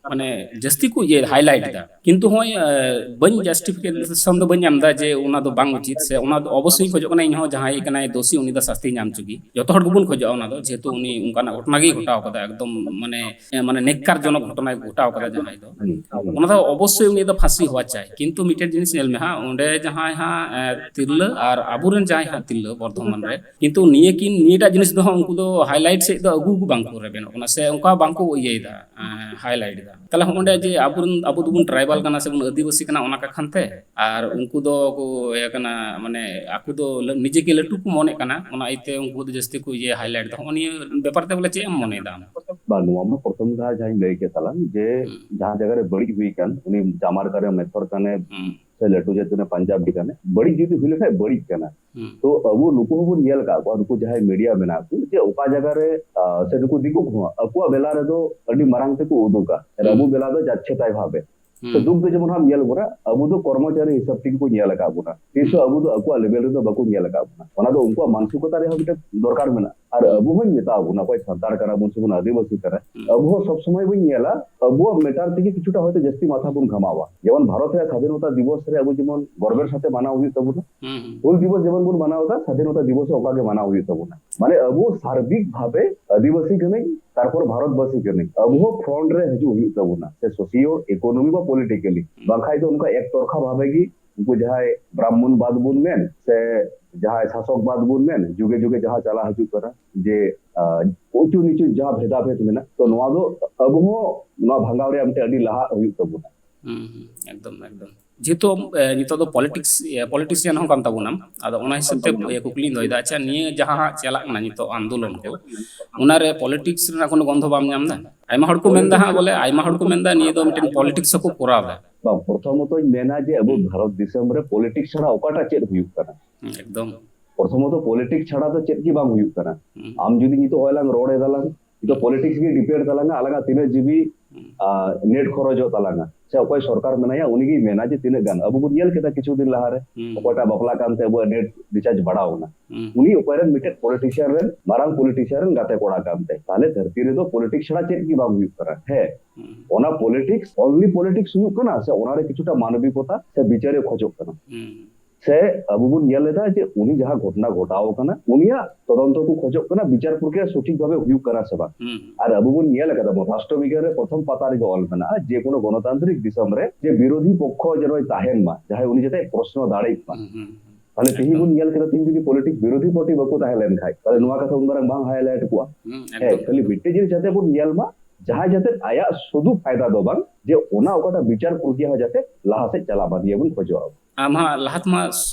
ᱢᱟᱱᱮ ᱡᱟᱹᱥᱛᱤ ᱠᱚ ᱤᱭᱟᱹ highlight ᱮᱫᱟ, ᱠᱤᱱᱛᱩ ᱦᱚᱸᱜᱼᱚᱭ, ᱮ, ᱵᱟᱹᱧ justification ᱫᱚ ᱵᱟᱹᱧ ᱮᱢ ᱮᱫᱟ ᱡᱮ ᱚᱱᱟ ᱫᱚ ᱵᱟᱝ ᱩᱪᱤᱛ, ᱥᱮ ᱚᱱᱟ ᱫᱚ ᱚᱵᱚᱥᱥᱳᱭ ᱤᱧ ᱠᱷᱚᱡᱚᱜ ᱠᱟᱱᱟ, ᱤᱧ ᱦᱚᱸ ᱡᱟᱦᱟᱸᱭ ᱠᱟᱱᱟᱭ ᱫᱳᱥᱤ ᱩᱱᱤ ᱫᱚ ᱥᱟᱥᱛᱤ ᱧᱟᱢ ᱦᱚᱪᱚ ᱜᱮ, ᱡᱚᱛᱚ ᱦᱚᱲ ᱜᱮᱵᱚᱱ ᱠᱷᱚᱡᱚᱜᱼᱟ ᱚᱱᱟ ᱫᱚ, ᱡᱮᱦᱮᱛᱩ ᱩᱱᱤ ᱚᱱᱠᱟᱱᱟᱜ ᱜᱷᱚᱴᱚᱱᱟ ᱜᱮ ᱜᱷᱚᱴᱟᱣ ᱠᱟᱫᱟ, ᱮᱠᱫᱚᱢ ᱢᱟᱱᱮ, ᱮ, ᱢᱟᱱᱮ ᱱᱮᱠᱠᱟᱨ ᱡᱚᱱᱚᱠ ᱜᱷᱚᱴᱚᱱᱟᱭ ᱜᱷᱚᱴᱟᱣ ᱠᱟᱫᱟ ᱡᱟᱦᱟᱸᱭ ᱫᱚ, ᱦᱩᱸ, ᱦᱩᱸ᱾ ᱚᱱᱟ ᱫᱚ ᱚᱵᱚᱥᱥᱳᱭ ᱩᱱᱤ ᱫᱚ ᱯᱷᱟᱸᱥᱤ ᱦᱚᱣᱟ ᱪᱟᱭ, ᱠᱤᱱᱛᱩ ᱢᱤᱫᱴᱮᱱ ᱡᱤᱱᱤᱥ ᱧᱮᱞ ᱢᱮ ᱦᱟᱸᱜ, ᱚᱸᱰᱮ ᱡᱟᱦᱟᱸᱭ ᱦᱟᱸᱜ, ᱮ, ᱛᱤᱨᱞᱟᱹ ᱟᱨ ᱟᱵᱚᱨᱮᱱ ᱡᱟᱦᱟᱸᱭ ᱦᱟᱸᱜ ᱛᱤᱨᱞᱟᱹ ᱵᱚᱨᱫᱷᱚᱢᱟᱱ ᱨᱮ, ᱠᱤᱱᱛᱩ ᱱᱤᱭᱟᱹ ᱠᱤᱱ, ᱱᱤᱭᱟᱹᱴᱟᱜ ᱡᱤᱱᱤᱥ ᱫᱚ ᱦᱟᱸᱜ ᱩᱱᱠᱩ ᱫᱚ highlight ᱥᱮᱫ ᱫᱚ ᱟᱹᱜᱩ ᱜᱮ ᱵᱟᱝ ᱠᱚ ᱨᱮᱵᱮᱱᱚᱜ ᱠᱟᱱᱟ, ᱥᱮ ᱚᱱᱠᱟ ᱵᱟᱝ ᱠᱚ ᱤᱭᱟᱹᱭᱮᱫᱟ, ᱮ, highlight ᱮᱫᱟ᱾ ᱛᱟᱦᱞᱮ ᱦᱚᱸᱜᱼᱚᱸᱰᱮ ᱡᱮ ᱟᱵᱚᱨᱮᱱ, ᱟᱵᱚ ᱫᱚᱵᱚᱱ ᱴᱨᱟᱭᱵᱟᱞ ᱠᱟᱱᱟ ᱥᱮᱵᱚᱱ ᱟᱹᱫᱤᱵᱟᱹᱥᱤ ᱠᱟᱱᱟ, ᱚᱱᱟ ᱠᱟᱠᱷᱟᱱ ᱛᱮ, ᱟᱨ ᱩᱱᱠᱩ ᱫᱚ ᱠᱚ ᱤᱭᱟᱹ ᱠᱟᱱᱟ, ᱢᱟᱱᱮ ᱟᱠᱚ ᱫᱚ ᱞᱟᱹ-, ᱱᱤᱡᱮ ᱜᱮ ᱞᱟᱹᱴᱩ ᱠᱚ ᱢᱚᱱᱮᱜ ᱠᱟᱱᱟ, ᱚᱱᱟ ᱤᱭᱟᱹᱛᱮ ᱩᱱᱠᱩ ᱫᱚ ᱡᱟᱹᱥᱛᱤ ᱠᱚ ᱤᱭᱟᱹ ᱦᱟᱭᱞᱟᱭᱤᱴ ᱫᱟ᱾ ᱦᱚᱸᱜᱼᱚ ᱱᱤᱭᱟᱹ ᱵᱮᱯᱟᱨ ᱛᱮ ᱵᱚᱞᱮ ᱪᱮᱫ ᱮᱢ ᱢᱚᱱᱮᱭᱮᱫᱟ ᱟᱢ? ᱵᱟᱝ, ᱱᱚᱣᱟ ᱢᱟ ᱯᱨᱚᱛᱷᱚᱢ ᱫᱷᱟᱣ ᱡᱟᱦᱟᱸᱧ ᱞᱟᱹᱭ ᱠᱮᱫ ᱛᱟᱞᱟᱝ, ᱡᱮ ᱦᱩᱸ᱾ ᱡᱟᱦᱟᱸ ᱡᱟᱭᱜᱟ ᱨᱮ ᱵᱟᱹᱲᱤᱡ ᱦᱩᱭ ᱠᱟᱱ, ᱩᱱᱤ ᱡᱟᱢᱟᱨ ᱠᱟᱱᱮ, ᱢᱮᱛᱷᱚᱨ ᱠᱟᱱᱮ, ᱦᱩᱸ᱾ ᱥᱮ ᱞᱟᱹᱴᱩ ᱡᱟᱹᱛ ᱠᱟᱱᱮ, ᱯᱟᱧᱡᱟᱵᱤ ᱠᱟᱱᱮ, ᱵᱟᱹᱲᱤᱡ ᱡᱩᱫᱤ ᱦᱩᱭ ᱞᱮᱠᱷᱟᱡ ᱵᱟᱹᱲᱤᱡ ᱠᱟᱱᱟ᱾ ᱦᱩᱸ᱾ ᱛᱚ ᱟᱵᱚ ᱱᱩᱠᱩ ᱦᱚᱸᱵᱚᱱ ᱧᱮᱞ ᱟᱠᱟᱫ ᱠᱚᱣᱟ, ᱱᱩᱠᱩ ᱡᱟᱦᱟᱸᱭ ᱢᱤᱰᱤᱭᱟ ᱢᱮᱱᱟᱜ ᱠᱚ, ᱡᱮ ᱚᱠᱟ ᱡᱟᱭᱜᱟ ᱨᱮ, ᱟᱸ, ᱥᱮ ᱱᱩᱠᱩ ᱫᱤᱠᱩ ᱠᱚᱦᱚᱸ ᱟᱠᱚᱣᱟᱜ ᱵᱮᱞᱟ ᱨᱮᱫᱚ ᱟᱹᱰᱤ ᱢᱟᱨᱟᱝ ᱛᱮᱠᱚ ᱩᱫᱩᱜᱟ, ᱟᱨ ᱦᱩᱸ᱾ ᱟᱵᱚ ᱵᱮᱞᱟ ᱫᱚ ᱡᱟᱪᱪᱷᱮ ᱛᱟᱭ ᱵᱷᱟᱵᱮ᱾ ᱛᱚ ᱦᱩᱸ᱾ ᱫᱩᱠ ᱫᱚ ᱡᱮᱢᱚᱱ ᱟᱢ ᱧᱮᱞ ᱵᱚᱱᱟ, ᱟᱵᱚ ᱫᱚ ᱠᱚᱨᱢᱚᱪᱟᱨᱤ ᱦᱤᱥᱟᱹᱵ ᱛᱮᱜᱮ ᱠᱚ ᱧᱮᱞ ᱟᱠᱟᱫ ᱵᱚᱱᱟ, ᱛᱤᱥ ᱦᱚᱸ ᱦᱩᱸ᱾ ᱟᱵᱚ ᱫᱚ ᱟᱠᱚᱣᱟᱜ ᱞᱮᱵᱮᱞ ᱨᱮᱫᱚ ᱵᱟᱠᱚ ᱧᱮᱞ ᱟᱠᱟᱫ ᱵᱚᱱᱟ᱾ ᱚᱱᱟ ᱫᱚ ᱩᱱᱠᱩᱣᱟᱜ ᱢᱟᱱᱥᱤᱠᱚᱛᱟ ᱨᱮᱦᱚᱸ ᱢᱤᱫᱴᱮᱱ ᱫᱚᱨᱠᱟᱨ ᱢᱮᱱᱟᱜᱼᱟ᱾ ᱟᱨ ᱦᱩᱸ᱾ ᱟᱵᱚ ᱦᱚᱸᱧ ᱢᱮᱛᱟ ᱵᱚᱱᱟ, ᱚᱠᱚᱭ ᱥᱟᱱᱛᱟᱲ ᱠᱟᱱᱟ ᱵᱚᱱ ᱥᱮᱵᱚᱱ ᱟᱹᱫᱤᱵᱟᱹᱥᱤ ᱠᱟᱱᱟ, ᱦᱩᱸ᱾ ᱟᱵᱚ ᱦᱚᱸ ᱥᱚᱵ ᱥᱚᱢᱚᱭ ᱵᱚᱱ ᱧᱮᱞᱟ, ᱟᱵᱚᱣᱟᱜ ᱢᱮᱴᱟᱨ ᱛᱮᱜᱮ ᱠᱤᱪᱷᱩᱴᱟ ᱦᱚᱭᱛᱳ ᱡᱟᱹᱥᱛᱤ ᱢᱟᱛᱷᱟ ᱵᱚᱱ ᱜᱷᱟᱢᱟᱣᱟ᱾ ᱡᱮᱢᱚᱱ ᱵᱷᱟᱨᱚᱛ ᱨᱮᱭᱟᱜ ᱥᱟᱫᱷᱤᱱᱚᱛᱟ ᱫᱤᱵᱚᱥ ᱨᱮ ᱟᱵᱚ ᱡᱮᱢᱚᱱ ᱜᱚᱨᱵᱮᱨ ᱥᱟᱛᱮ ᱢᱟᱱᱟᱣ ᱦᱩᱭᱩᱜ ᱛᱟᱵᱚᱱᱟ, ᱦᱩᱸ, ᱦᱩᱸ᱾ ᱦᱩᱞ ᱫᱤᱵᱚᱥ ᱡᱮᱢᱚᱱ ᱵᱚᱱ ᱢᱟᱱᱟᱣ ᱮᱫᱟ, ᱥᱟᱫᱷᱤᱱᱚᱛᱟ ᱫᱤᱵᱚᱥ ᱦᱚᱸ ᱚᱱᱠᱟ ᱜᱮ ᱢᱟᱱᱟᱣ ᱦᱩᱭᱩᱜ ᱛᱟᱵᱚᱱᱟ᱾ ᱢᱟᱱᱮ ᱟᱵᱚ ᱥᱟᱨᱵᱤᱠ ᱵᱷᱟᱵᱮ ᱟᱹᱫᱤᱵᱟᱹᱥᱤ ᱠᱟᱹᱱᱟᱹᱧ, ᱛᱟᱨᱯᱚᱨ ᱵᱷᱟᱨᱚᱛᱵᱟᱹᱥᱤ ᱠᱟᱹᱱᱟᱹᱧ, ᱟᱵᱚ ᱦᱚᱸ ᱯᱷᱨᱚᱱᱴ ᱨᱮ ᱦᱤᱡᱩᱜ ᱦᱩᱭᱩᱜ ᱛᱟᱵᱚᱱᱟ, ᱥᱮ ᱥᱳᱥᱤᱭᱳ ᱤᱠᱳᱱᱚᱢᱤ ᱵᱟ ᱯᱚᱞᱤᱴᱤᱠᱟᱞᱤ᱾ ᱦᱩᱸ᱾ ᱵᱟᱝᱠᱷᱟᱡ ᱫᱚ ᱚᱱᱠᱟ ᱮᱠ ᱛᱚᱨᱯᱷᱟ ᱵᱷᱟᱵᱮ ᱜᱮ ᱩᱱᱠᱩ ᱡᱟᱦᱟᱸᱭ ᱵᱨᱟᱦᱢᱚᱱ ᱵᱟᱫ ᱵᱚᱱ ᱢᱮᱱ, ᱥᱮ ᱡᱟᱦᱟᱸᱭ ᱥᱟᱥᱚᱠ ᱵᱟᱫ ᱵᱚᱱ ᱢᱮᱱ, ᱡᱩᱜᱮ ᱡᱩᱜᱮ ᱡᱟᱦᱟᱸ ᱪᱟᱞᱟᱣ ᱦᱤᱡᱩᱜ ᱠᱟᱱᱟ, ᱡᱮ, ᱟᱸ, ᱩᱪᱩ ᱱᱤᱪᱩ ᱡᱟᱦᱟᱸ ᱵᱷᱮᱫᱟ ᱵᱷᱮᱫ ᱢᱮᱱᱟᱜ, ᱛᱚ ᱱᱚᱣᱟ ᱫᱚ ᱟᱵᱚ ᱦᱚᱸ ᱱᱚᱣᱟ ᱵᱷᱟᱸᱜᱟᱣ ᱨᱮᱭᱟᱜ ᱢᱤᱫᱴᱮᱱ ᱟᱹᱰᱤ ᱞᱟᱦᱟᱜ ᱦᱩᱭᱩᱜ ᱛᱟᱵᱚᱱᱟ᱾ ᱦᱩᱸ, ᱦᱩᱸ, ᱮᱠᱫᱚᱢ, ᱮᱠᱫᱚᱢ᱾ ᱡᱮᱦᱮᱛᱩ, ᱮ, ᱱᱤᱛᱚᱜ ᱫᱚ ᱯᱚᱞᱤᱴᱤᱠᱥ, ᱮ, ᱯᱚᱞᱤᱴᱤᱥᱤᱭᱟᱱ ᱦᱚᱸ ᱠᱟᱱ ᱛᱟᱵᱚᱱᱟᱢ᱾ ᱟᱫᱚ ᱚᱱᱟ ᱦᱤᱥᱟᱹᱵ ᱛᱮ, ᱮ, ᱠᱩᱠᱞᱤᱧ ᱫᱚᱦᱚᱭᱮᱫᱟ, ᱟᱪᱪᱷᱟ, ᱱᱤᱭᱟᱹ ᱡᱟᱦᱟᱸ ᱦᱟᱸᱜ ᱪᱟᱞᱟᱜ ᱠᱟᱱᱟ ᱱᱤᱛᱚᱜ ᱟᱱᱫᱳᱞᱚᱱ ᱠᱚ, ᱚᱱᱟᱨᱮ ᱯᱚᱞᱤᱴᱤᱠᱥ ᱨᱮᱱᱟᱜ ᱠᱳᱱᱳ ᱜᱚᱱᱫᱷᱚ ᱵᱟᱢ ᱧᱟᱢ ᱮᱫᱟ? ᱟᱭᱢᱟ ᱦᱚᱲ ᱠᱚ ᱢᱮᱱᱫᱟ ᱦᱟᱸᱜ, ᱵᱚᱞᱮ, ᱟᱭᱢᱟ ᱦᱚᱲ ᱠᱚ ᱢᱮᱱᱫᱟ ᱱᱤᱭᱟᱹ ᱫᱚ ᱢᱤᱫᱴᱮᱱ ᱯᱚᱞᱤᱴᱤᱠᱥ ᱦᱚᱸᱠᱚ ᱠᱚᱨᱟᱣ ᱮᱫᱟ᱾ ᱵᱟᱝ, ᱯᱨᱚᱛᱷᱚᱢᱚᱛᱚᱧ ᱢᱮᱱᱟ ᱡᱮ ᱟᱵᱚ ᱦᱩᱸ᱾ ᱵᱷᱟᱨᱚᱛ ᱫᱤᱥᱚᱢ ᱨᱮ ᱯᱚᱞᱤᱴᱤᱠᱥ ᱪᱷᱟᱲᱟ ᱚᱠᱟᱴᱟᱜ ᱪᱮᱫ ᱦᱩᱭᱩᱜ ᱠᱟᱱᱟ? ᱦᱩᱸ, ᱮᱠᱫᱚᱢ᱾ ᱯᱨᱚᱛᱷᱚᱢᱚᱛᱚ ᱯᱚᱞᱤᱴᱤᱠᱥ ᱪᱷᱟᱲᱟ ᱫᱚ ᱪᱮᱫ ᱜᱮ ᱵᱟᱝ ᱦᱩᱭᱩᱜ ᱠᱟᱱᱟ᱾ ᱦᱩᱸ᱾ ᱟᱢ ᱡᱩᱫᱤ ᱱᱤᱛᱚᱜ ᱦᱚᱸᱜᱼᱚᱭ ᱞᱟᱝ ᱨᱚᱲ ᱮᱫᱟ ᱞᱟᱝ, ᱱᱤᱛᱚᱜ ᱦᱩᱸ᱾ ᱯᱚᱞᱤᱴᱤᱠᱥ ᱜᱮ ᱰᱤᱯᱮᱱᱰ ᱛᱟᱞᱟᱝᱟ, ᱟᱞᱟᱝᱟᱜ ᱛᱤᱱᱟᱹᱜ ᱡᱤᱵᱤ, ᱦᱩᱸ᱾ ᱟ, ᱱᱮᱴ ᱠᱷᱚᱨᱚᱪᱚᱜ ᱛᱟᱞᱟᱝᱟ, ᱥᱮ ᱚᱠᱚᱭ ᱥᱚᱨᱠᱟᱨ ᱢᱮᱱᱟᱭᱟ ᱩᱱᱤ ᱜᱮᱭ ᱢᱮᱱᱟ ᱡᱮ ᱛᱤᱱᱟᱹᱜ ᱜᱟᱱ᱾ ᱟᱵᱚ ᱵᱚᱱ ᱧᱮᱞ ᱠᱮᱫᱟ ᱠᱤᱪᱷᱩ ᱫᱤᱱ ᱞᱟᱦᱟᱨᱮ, ᱦᱩᱸ᱾ ᱚᱠᱚᱭᱴᱟᱜ ᱵᱟᱯᱞᱟᱜ ᱠᱟᱱᱛᱮ ᱟᱵᱚᱣᱟᱜ ᱱᱮᱴ ᱨᱤᱪᱟᱨᱡᱽ ᱵᱟᱲᱟᱣ ᱮᱱᱟ᱾ ᱦᱩᱸ᱾ ᱩᱱᱤ ᱚᱠᱚᱭᱨᱮᱱ ᱢᱤᱫᱴᱮᱱ ᱯᱚᱞᱤᱴᱤᱥᱤᱭᱟᱱ ᱨᱮᱱ, ᱢᱟᱨᱟᱝ ᱯᱚᱞᱤᱴᱤᱥᱤᱭᱟᱱ ᱨᱮᱱ ᱜᱟᱛᱮ ᱠᱚᱲᱟ ᱠᱟᱱᱛᱮ᱾ ᱛᱟᱦᱞᱮ ᱫᱷᱟᱹᱨᱛᱤ ᱨᱮᱫᱚ ᱯᱚᱞᱤᱴᱤᱠᱥ ᱪᱷᱟᱲᱟ ᱪᱮᱫ ᱜᱮ ᱵᱟᱝ ᱦᱩᱭᱩᱜ ᱠᱟᱱᱟ᱾ ᱦᱮᱸ, ᱦᱩᱸ᱾ ᱚᱱᱟ ᱯᱚᱞᱤᱴᱤᱠᱥ, only ᱯᱚᱞᱤᱴᱤᱠᱥ ᱦᱩᱭᱩᱜ ᱠᱟᱱᱟ, ᱥᱮ ᱚᱱᱟᱨᱮ ᱠᱤᱪᱷᱩᱴᱟ ᱢᱟᱱᱚᱵᱤᱠᱚᱛᱟ ᱥᱮ ᱵᱤᱪᱟᱹᱨᱮ ᱠᱷᱚᱡᱚᱜ ᱠᱟᱱᱟ? ᱦᱩᱸ᱾ ᱥᱮ ᱟᱵᱚ ᱵᱚᱱ ᱧᱮᱞ ᱮᱫᱟ ᱡᱮ ᱩᱱᱤ ᱡᱟᱦᱟᱸ ᱜᱷᱚᱴᱚᱱᱟ ᱜᱷᱚᱴᱟᱣ ᱠᱟᱱᱟ, ᱩᱱᱤᱭᱟᱜ ᱛᱚᱫᱚᱱᱛᱚ ᱠᱚ ᱠᱷᱚᱡᱚᱜ ᱠᱟᱱᱟ, ᱵᱤᱪᱟᱨ ᱯᱨᱚᱠᱨᱤᱭᱟ ᱥᱚᱴᱷᱤᱠ ᱵᱷᱟᱵᱮ ᱦᱩᱭᱩᱜ ᱠᱟᱱᱟ ᱥᱮ ᱵᱟᱝ? ᱦᱩᱸ᱾ ᱟᱨ ᱟᱵᱚ ᱵᱚᱱ ᱧᱮᱞ ᱟᱠᱟᱫᱟ ᱵᱚᱱ, ᱨᱟᱥᱴᱨᱚ ᱵᱤᱜᱽᱜᱟᱱ ᱨᱮ ᱯᱨᱚᱛᱷᱚᱢ ᱯᱟᱛᱟ ᱨᱮᱜᱮ ᱚᱞ ᱢᱮᱱᱟᱜᱼᱟ, ᱡᱮ ᱠᱳᱱᱳ ᱜᱚᱱᱚᱛᱟᱱᱛᱨᱤᱠ ᱫᱤᱥᱚᱢ ᱨᱮ ᱡᱮ ᱵᱤᱨᱳᱫᱷᱤ ᱯᱚᱠᱠᱷᱚ ᱡᱮᱱᱚᱭ ᱛᱟᱦᱮᱱ ᱢᱟ, ᱡᱟᱦᱟᱸᱭ ᱩᱱᱤ ᱡᱟᱛᱮ ᱯᱨᱚᱥᱱᱚ ᱫᱟᱲᱮᱭᱟᱜ ᱢᱟ᱾ ᱦᱩᱸ, ᱦᱩᱸ, ᱦᱩᱸ᱾ ᱛᱟᱦᱞᱮ ᱛᱮᱦᱮᱧ ᱮᱠᱫᱚᱢ᱾ ᱵᱚᱱ ᱧᱮᱞ ᱠᱮᱫᱟ, ᱛᱮᱦᱮᱧ ᱡᱩᱫᱤ ᱯᱚᱞᱤᱴᱤᱠᱥ ᱵᱤᱨᱳᱫᱷᱤ ᱯᱟᱨᱴᱤ ᱵᱟᱠᱚ ᱛᱟᱦᱮᱸ ᱞᱮᱱ ᱠᱷᱟᱡ, ᱛᱟᱦᱞᱮ ᱦᱩᱸ᱾ ᱱᱚᱣᱟ ᱠᱟᱛᱷᱟ ᱩᱱ ᱢᱟᱨᱟᱝ ᱵᱟᱝ ᱦᱟᱭᱞᱟᱭᱤᱴ ᱠᱚᱜᱼᱟ᱾ ᱦᱩᱸ, ᱦᱮᱸ, ᱮᱠᱫᱚᱢ᱾ ᱠᱷᱟᱹᱞᱤ ᱢᱤᱫᱴᱮᱡ ᱡᱤᱱᱤᱥ ᱡᱟᱛᱮ ᱵᱚᱱ ᱧᱮᱞ ᱢᱟ, ᱡᱟᱦᱟᱸᱭ ᱡᱟᱛᱮ ᱟᱭᱟᱜ ᱥᱩᱫᱷᱩ ᱯᱷᱟᱭᱫᱟ ᱫᱚ ᱵᱟᱝ, ᱡᱮ ᱚᱱᱟ ᱚᱠᱟᱴᱟᱜ ᱵᱤᱪᱟᱨ ᱯᱨᱚᱠᱨᱤᱭᱟ ᱦᱚᱸ ᱡᱟᱛᱮ ᱞᱟᱦᱟ ᱥᱮᱫ ᱪᱟᱞᱟᱜ ᱢᱟ, ᱱᱤᱭᱟᱹ ᱵᱚᱱ ᱠᱷᱚᱡᱚᱜᱼᱟ᱾ ᱟᱢ ᱦᱟᱸᱜ ᱞᱟᱦᱟ ᱛᱮᱢᱟ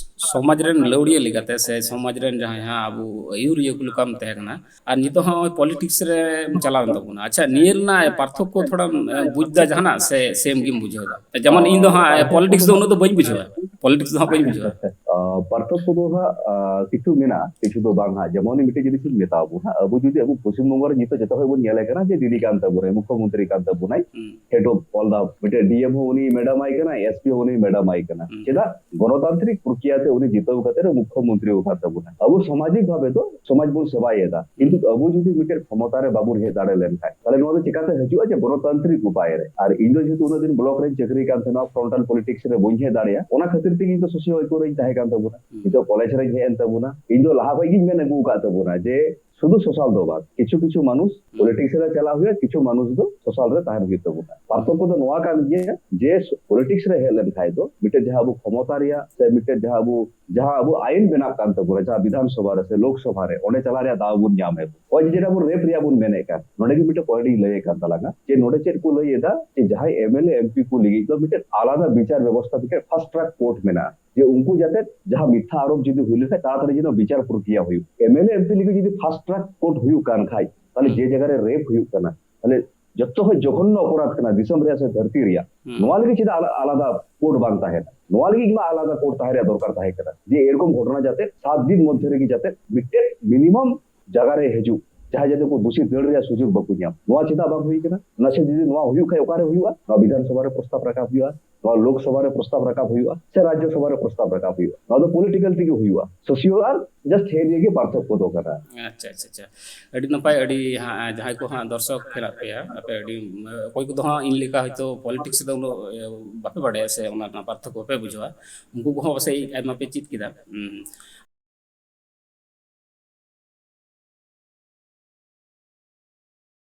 ᱥᱚᱢᱟᱡᱽ ᱨᱮᱱ ᱞᱟᱹᱣᱲᱤᱭᱟᱹ ᱞᱮᱠᱟᱛᱮ ᱥᱮ ᱥᱚᱢᱟᱡᱽ ᱨᱮᱱ ᱡᱟᱦᱟᱸᱭ ᱦᱟᱸᱜ ᱟᱵᱚ ᱟᱹᱭᱩᱨᱤᱭᱟᱹ ᱠᱚ ᱞᱮᱠᱟᱢ ᱛᱟᱦᱮᱸ ᱠᱟᱱᱟ, ᱟᱨ ᱱᱤᱛᱚᱜ ᱦᱚᱸ ᱱᱚᱜᱼᱚᱭ ᱯᱚᱞᱤᱴᱤᱠᱥ ᱨᱮᱢ ᱪᱟᱞᱟᱣ ᱮᱱ ᱛᱟᱵᱚᱱᱟ᱾ ᱟᱪᱪᱷᱟ, ᱱᱤᱭᱟᱹ ᱨᱮᱱᱟᱜ ᱯᱟᱨᱛᱷᱚᱠᱠᱚ ᱛᱷᱚᱲᱟᱢ, ᱮ, ᱵᱩᱡᱽ ᱫᱟ ᱡᱟᱦᱟᱱᱟᱜ ᱥᱮ ᱥᱮᱢ ᱜᱮᱢ ᱵᱩᱡᱷᱟᱹᱣ ᱫᱟ? ᱡᱮᱢᱚᱱ ᱤᱧ ᱫᱚ ᱦᱟᱸᱜ ᱯᱚᱞᱤᱴᱤᱠᱥ ᱫᱚ ᱩᱱᱟᱹᱜ ᱫᱚ ᱵᱟᱹᱧ ᱵᱩᱡᱷᱟᱹᱣᱟ, ᱯᱚᱞᱤᱴᱤᱠᱥ ᱫᱚ ᱦᱟᱸᱜ ᱵᱟᱹᱧ ᱵᱩᱡᱷᱟᱹᱣᱟ᱾ ᱟᱸ, ᱯᱟᱨᱛᱷᱚᱠᱠᱚ ᱫᱚ ᱦᱟᱸᱜ, ᱟᱸ, ᱠᱤᱪᱷᱩ ᱢᱮᱱᱟᱜᱼᱟ, ᱠᱤᱪᱷᱩ ᱫᱚ ᱵᱟᱝ ᱦᱟᱸᱜ᱾ ᱡᱮᱢᱚᱱ ᱢᱤᱫᱴᱮᱡ ᱡᱤᱱᱤᱥ ᱤᱧ ᱢᱮᱛᱟᱣ ᱵᱚᱱᱟ, ᱟᱵᱚ ᱡᱩᱫᱤ ᱟᱵᱚ ᱯᱚᱥᱪᱤᱢ ᱵᱚᱝᱜᱚ ᱨᱮ ᱱᱤᱛᱚᱜ ᱡᱚᱛᱚ ᱠᱷᱚᱡ ᱵᱚᱱ ᱧᱮᱞᱮ ᱠᱟᱱᱟ ᱡᱮ ᱫᱤᱫᱤ ᱠᱟᱱ ᱛᱟᱵᱚᱱᱟᱭ, ᱢᱩᱠᱷᱭᱚᱢᱚᱱᱛᱨᱤ ᱠᱟᱱ ᱛᱟᱵᱚᱱᱟᱭ, ᱦᱩᱸ᱾ Head of all the, ᱢᱤᱫᱴᱮᱡ ᱰᱤ ᱮᱢ ᱦᱚᱸ ᱩᱱᱤ ᱢᱮᱰᱟᱢ ᱟᱭ ᱠᱟᱱᱟ, ᱮᱥ ᱯᱤ ᱦᱚᱸ ᱩᱱᱤ ᱢᱮᱰᱟᱢ ᱟᱭ ᱠᱟᱱᱟ᱾ ᱦᱩᱸ᱾ ᱪᱮᱫᱟᱜ? ᱜᱚᱱᱚᱛᱟᱱᱛᱨᱤᱠ ᱯᱨᱚᱠᱨᱤᱭᱟ ᱛᱮ ᱩᱱᱤ ᱡᱤᱛᱟᱹᱣ ᱠᱟᱛᱮ ᱨᱮ ᱢᱩᱠᱷᱭᱚᱢᱚᱱᱛᱨᱤ ᱟᱠᱟᱱ ᱛᱟᱵᱚᱱᱟ᱾ ᱟᱵᱚ ᱥᱟᱢᱟᱡᱤᱠ ᱵᱷᱟᱵᱮ ᱫᱚ ᱥᱚᱢᱟᱡᱽ ᱵᱚᱱ ᱥᱮᱵᱟᱭᱮᱫᱟ, ᱠᱤᱱᱛᱩ ᱟᱵᱚ ᱡᱩᱫᱤ ᱢᱤᱫᱴᱮᱱ ᱠᱷᱚᱢᱚᱛᱟ ᱨᱮ ᱵᱟᱵᱚᱱ ᱦᱮᱡ ᱫᱟᱲᱮ ᱞᱮᱱᱠᱷᱟᱱ, ᱛᱟᱦᱞᱮ ᱱᱚᱣᱟ ᱫᱚ ᱪᱤᱠᱟᱛᱮ ᱦᱤᱡᱩᱜᱼᱟ? ᱡᱮ ᱜᱚᱱᱚᱛᱟᱱᱛᱨᱤᱠ ᱩᱯᱟᱭ ᱨᱮ᱾ ᱟᱨ ᱤᱧ ᱫᱚ ᱡᱮᱦᱮᱛᱩ ᱩᱱᱟᱹᱜ ᱫᱤᱱ ᱵᱞᱚᱠ ᱨᱮᱧ ᱪᱟᱹᱠᱨᱤ ᱠᱟᱱ ᱛᱟᱦᱮᱱᱟ, ᱯᱷᱨᱚᱱᱴᱟᱞ ᱯᱚᱞᱤᱴᱤᱠᱥ ᱨᱮ ᱵᱟᱹᱧ ᱦᱮᱡ ᱫᱟᱲᱮᱭᱟᱜᱼᱟ, ᱚᱱᱟ ᱠᱷᱟᱹᱛᱤᱨ ᱛᱮᱜᱮ ᱤᱧ ᱫᱚ ᱥᱳᱥᱤᱭᱳ ᱤᱠᱳ ᱨᱮᱧ ᱛᱟᱦᱮᱸ ᱠᱟᱱ ᱛᱟᱵᱚᱱᱟ᱾ ᱦᱩᱸ᱾ ᱱᱤᱛᱚᱜ ᱠᱚᱞᱮᱡᱽ ᱨᱮᱧ ᱦᱮᱡ ᱮᱱ ᱛᱟᱵᱚᱱᱟ᱾ ᱤᱧ ᱫᱚ ᱞᱟᱦᱟ ᱠᱷᱚᱡ ᱜᱤᱧ ᱢᱮᱱ ᱟᱹᱜᱩ ᱟᱠᱟᱫ ᱛᱟᱵᱚᱱᱟ ᱡᱮ ᱥᱩᱫᱷᱩ ᱥᱳᱥᱟᱞ ᱫᱚ ᱵᱟᱝ, ᱠᱤᱪᱷᱩ ᱠᱤᱪᱷᱩ ᱢᱟᱱᱩᱥ ᱦᱩᱸ᱾ ᱯᱚᱞᱤᱴᱤᱠᱥ ᱨᱮ ᱪᱟᱞᱟᱜ ᱦᱩᱭᱩᱜᱼᱟ, ᱠᱤᱪᱷᱩ ᱢᱟᱱᱩᱥ ᱫᱚ ᱥᱳᱥᱟᱞ ᱨᱮ ᱛᱟᱦᱮᱱ ᱦᱩᱭᱩᱜ ᱛᱟᱵᱚᱱᱟ᱾ ᱯᱟᱨᱛᱷᱚᱠᱠᱚ ᱫᱚ ᱱᱚᱣᱟ ᱠᱟᱱ ᱜᱮᱭᱟ ᱡᱮ ᱯᱚᱞᱤᱴᱤᱠᱥ ᱨᱮ ᱦᱮᱡ ᱞᱮᱱᱠᱷᱟᱱ ᱫᱚ ᱢᱤᱫᱴᱮᱡ ᱡᱟᱦᱟᱸ ᱟᱵᱚ ᱠᱷᱚᱢᱚᱛᱟ ᱨᱮᱭᱟᱜ ᱥᱮ ᱢᱤᱫᱴᱮᱡ ᱡᱟᱦᱟᱸ ᱟᱵᱚ, ᱡᱟᱦᱟᱸ ᱟᱵᱚ ᱟᱭᱤᱱ ᱵᱮᱱᱟᱜ ᱠᱟᱱ ᱛᱟᱵᱚᱱᱟ, ᱡᱟᱦᱟᱸ ᱵᱤᱫᱷᱟᱱ ᱥᱚᱵᱷᱟ ᱨᱮ ᱥᱮ ᱞᱳᱠ ᱥᱚᱵᱷᱟ ᱨᱮ, ᱚᱸᱰᱮ ᱪᱟᱞᱟᱜ ᱨᱮᱭᱟᱜ ᱫᱟᱣ ᱵᱚᱱ ᱧᱟᱢ ᱮᱫ᱾ ᱱᱚᱜᱼᱚᱭ ᱡᱮ ᱡᱮᱴᱟ ᱵᱚᱱ ᱨᱮᱯ ᱨᱮᱭᱟᱜ ᱵᱚᱱ ᱢᱮᱱᱮᱫ ᱠᱟᱱ, ᱱᱚᱰᱮ ᱜᱮ ᱢᱤᱫᱴᱮᱡ ᱯᱚᱭᱮᱱᱴ ᱤᱧ ᱞᱟᱹᱭᱮᱫ ᱠᱟᱱ ᱛᱟᱞᱟᱝᱟ ᱡᱮ ᱱᱚᱰᱮ ᱪᱮᱫ ᱠᱚ ᱞᱟᱹᱭ ᱮᱫᱟ ᱡᱮ ᱡᱟᱦᱟᱸᱭ M L A, M P ᱠᱚ ᱞᱟᱹᱜᱤᱫ ᱫᱚ ᱢᱤᱫᱴᱮᱡ ᱟᱞᱟᱫᱟ ᱵᱤᱪᱟᱨ ᱵᱮᱵᱚᱥᱛᱷᱟ, ᱢᱤᱫᱴᱮᱡ ᱯᱷᱟᱥᱴ ᱴᱨᱟᱠ ᱠᱳᱨᱴ ᱢᱮᱱᱟᱜᱼᱟ, ᱡᱮ ᱩᱱᱠᱩ ᱡᱟᱛᱮ ᱡᱟᱦᱟᱸ ᱢᱤᱛᱷᱭᱟ ᱟᱨᱳᱯ ᱡᱩᱫᱤ ᱦᱩᱭ ᱞᱮᱱᱠᱷᱟᱱ ᱛᱟᱲᱟᱛᱟᱲᱤ ᱡᱮᱱᱚ ᱵᱤᱪᱟᱨ ᱯᱨᱚᱠᱨᱤᱭᱟ ᱦᱩᱭᱩᱜ᱾ M L A, M P ᱞᱟᱹᱜᱤᱫ ᱡᱩᱫᱤ ᱯᱷᱟᱥᱴ ᱴᱨᱟᱠ ᱠᱳᱨᱴ ᱦᱩᱭᱩᱜ ᱠᱟᱱ ᱠᱷᱟᱡ, ᱛᱟᱦᱞᱮ ᱦᱩᱸ᱾ ᱡᱮ ᱡᱟᱭᱜᱟ ᱨᱮ ᱨᱮᱯ ᱦᱩᱭᱩᱜ ᱠᱟᱱᱟ, ᱛᱟᱦᱞᱮ ᱡᱚᱛᱚ ᱠᱷᱚᱡ ᱡᱚᱜᱷᱚᱱᱱᱚ ᱚᱯᱚᱨᱟᱫᱷ ᱠᱟᱱᱟ ᱫᱤᱥᱚᱢ ᱨᱮᱭᱟᱜ ᱥᱮ ᱫᱷᱟᱹᱨᱛᱤ ᱨᱮᱭᱟᱜ, ᱦᱩᱸ᱾ ᱱᱚᱣᱟ ᱞᱟᱹᱜᱤᱫ ᱪᱮᱫᱟᱜ ᱟᱞᱟ-, ᱟᱞᱟᱫᱟ ᱠᱳᱨᱴ ᱵᱟᱝ ᱛᱟᱦᱮᱱᱟ? ᱱᱚᱣᱟ ᱞᱟᱹᱜᱤᱫ ᱢᱟ ᱟᱞᱟᱫᱟ ᱠᱳᱨᱴ ᱛᱟᱦᱮᱸ ᱨᱮᱭᱟᱜ ᱫᱚᱨᱠᱟᱨ ᱛᱟᱦᱮᱸ ᱠᱟᱱᱟ, ᱡᱮ ᱮᱨᱚᱠᱚᱢ ᱜᱷᱚᱴᱚᱱᱟ ᱡᱟᱛᱮ ᱥᱟᱛ ᱫᱤᱱ ᱢᱚᱫᱽᱫᱷᱮ ᱨᱮᱜᱮ ᱡᱟᱛᱮ ᱢᱤᱫᱴᱮᱡ ᱢᱤᱱᱤᱢᱟᱢ ᱡᱟᱭᱜᱟ ᱨᱮ ᱦᱤᱡᱩᱜ, ᱡᱟᱦᱟᱸᱭ ᱡᱟᱛᱮ ᱠᱚ ᱫᱩᱥᱤ ᱫᱟᱹᱲ ᱨᱮᱭᱟᱜ ᱥᱩᱡᱳᱜᱽ ᱵᱟᱠᱚ ᱧᱟᱢ᱾ ᱱᱚᱣᱟ ᱪᱮᱫᱟᱜ ᱵᱟᱝ ᱦᱩᱭ ᱠᱟᱱᱟ? ᱱᱟᱥᱮ ᱡᱩᱫᱤ ᱱᱚᱣᱟ ᱦᱩᱭᱩᱜ ᱠᱷᱟᱡ, ᱚᱠᱟᱨᱮ ᱦᱩᱭᱩᱜᱼᱟ? ᱱᱚᱣᱟ ᱵᱤᱫᱷᱟᱱ ᱥᱚᱵᱷᱟ ᱨᱮ ᱯᱨᱚᱥᱛᱟᱵ ᱨᱟᱠᱟᱵ ᱦᱩᱭᱩᱜᱼᱟ, ᱱᱚᱣᱟ ᱞᱳᱠ ᱥᱚᱵᱷᱟ ᱨᱮ ᱯᱨᱚᱥᱛᱟᱵ ᱨᱟᱠᱟᱵ ᱦᱩᱭᱩᱜᱼᱟ, ᱥᱮ ᱨᱟᱡᱽᱡᱚ ᱥᱚᱵᱷᱟ ᱨᱮ ᱯᱨᱚᱥᱛᱟᱵ ᱨᱟᱠᱟᱵ ᱦᱩᱭᱩᱜᱼᱟ᱾ ᱱᱚᱣᱟ ᱫᱚ ᱯᱚᱞᱤᱴᱤᱠᱟᱞ ᱛᱮᱜᱮ ᱦᱩᱭᱩᱜᱼᱟ᱾ ᱥᱳᱥᱤᱭᱟᱞ ᱟᱨ ᱡᱟᱥᱴ ᱦᱮᱸ ᱱᱤᱭᱟᱹ ᱜᱮ ᱯᱟᱨᱛᱷᱚᱠᱠᱚ ᱫᱚ ᱠᱟᱱᱟ᱾ ᱟᱪᱪᱷᱟ, ᱟᱪᱪᱷᱟ, ᱟᱪᱪᱷᱟ᱾ ᱟᱹᱰᱤ ᱱᱟᱯᱟᱭ, ᱟᱹᱰᱤ ᱦᱟᱸᱜ ᱡᱟᱦᱟᱸᱭ ᱠᱚ ᱦᱟᱸᱜ ᱫᱚᱨᱥᱚᱠ ᱢᱮᱱᱟᱜ ᱯᱮᱭᱟ, ᱟᱯᱮ ᱟᱹᱰᱤ, ᱚᱠᱚᱭ ᱠᱚᱫᱚ ᱦᱟᱸᱜ ᱤᱧ ᱞᱮᱠᱟ ᱦᱚᱭᱛᱳ ᱯᱚᱞᱤᱴᱤᱠᱥ ᱫᱚ ᱩᱱᱟᱹᱜ, ᱮ, ᱵᱟᱯᱮ ᱵᱟᱰᱟᱭᱟ ᱥᱮ ᱚᱱᱟ ᱨᱮᱱᱟᱜ ᱯᱟᱨᱛᱷᱚᱠᱠᱚ ᱵᱟᱯᱮ ᱵᱩᱡᱷᱟᱹᱣᱟ, ᱩᱱᱠᱩ ᱠᱚᱦᱚᱸ ᱯᱟᱥᱮᱡ ᱟᱭᱢᱟ ᱯᱮ ᱪᱮᱫ ᱠᱮᱫᱟ᱾ ᱦᱩᱸ᱾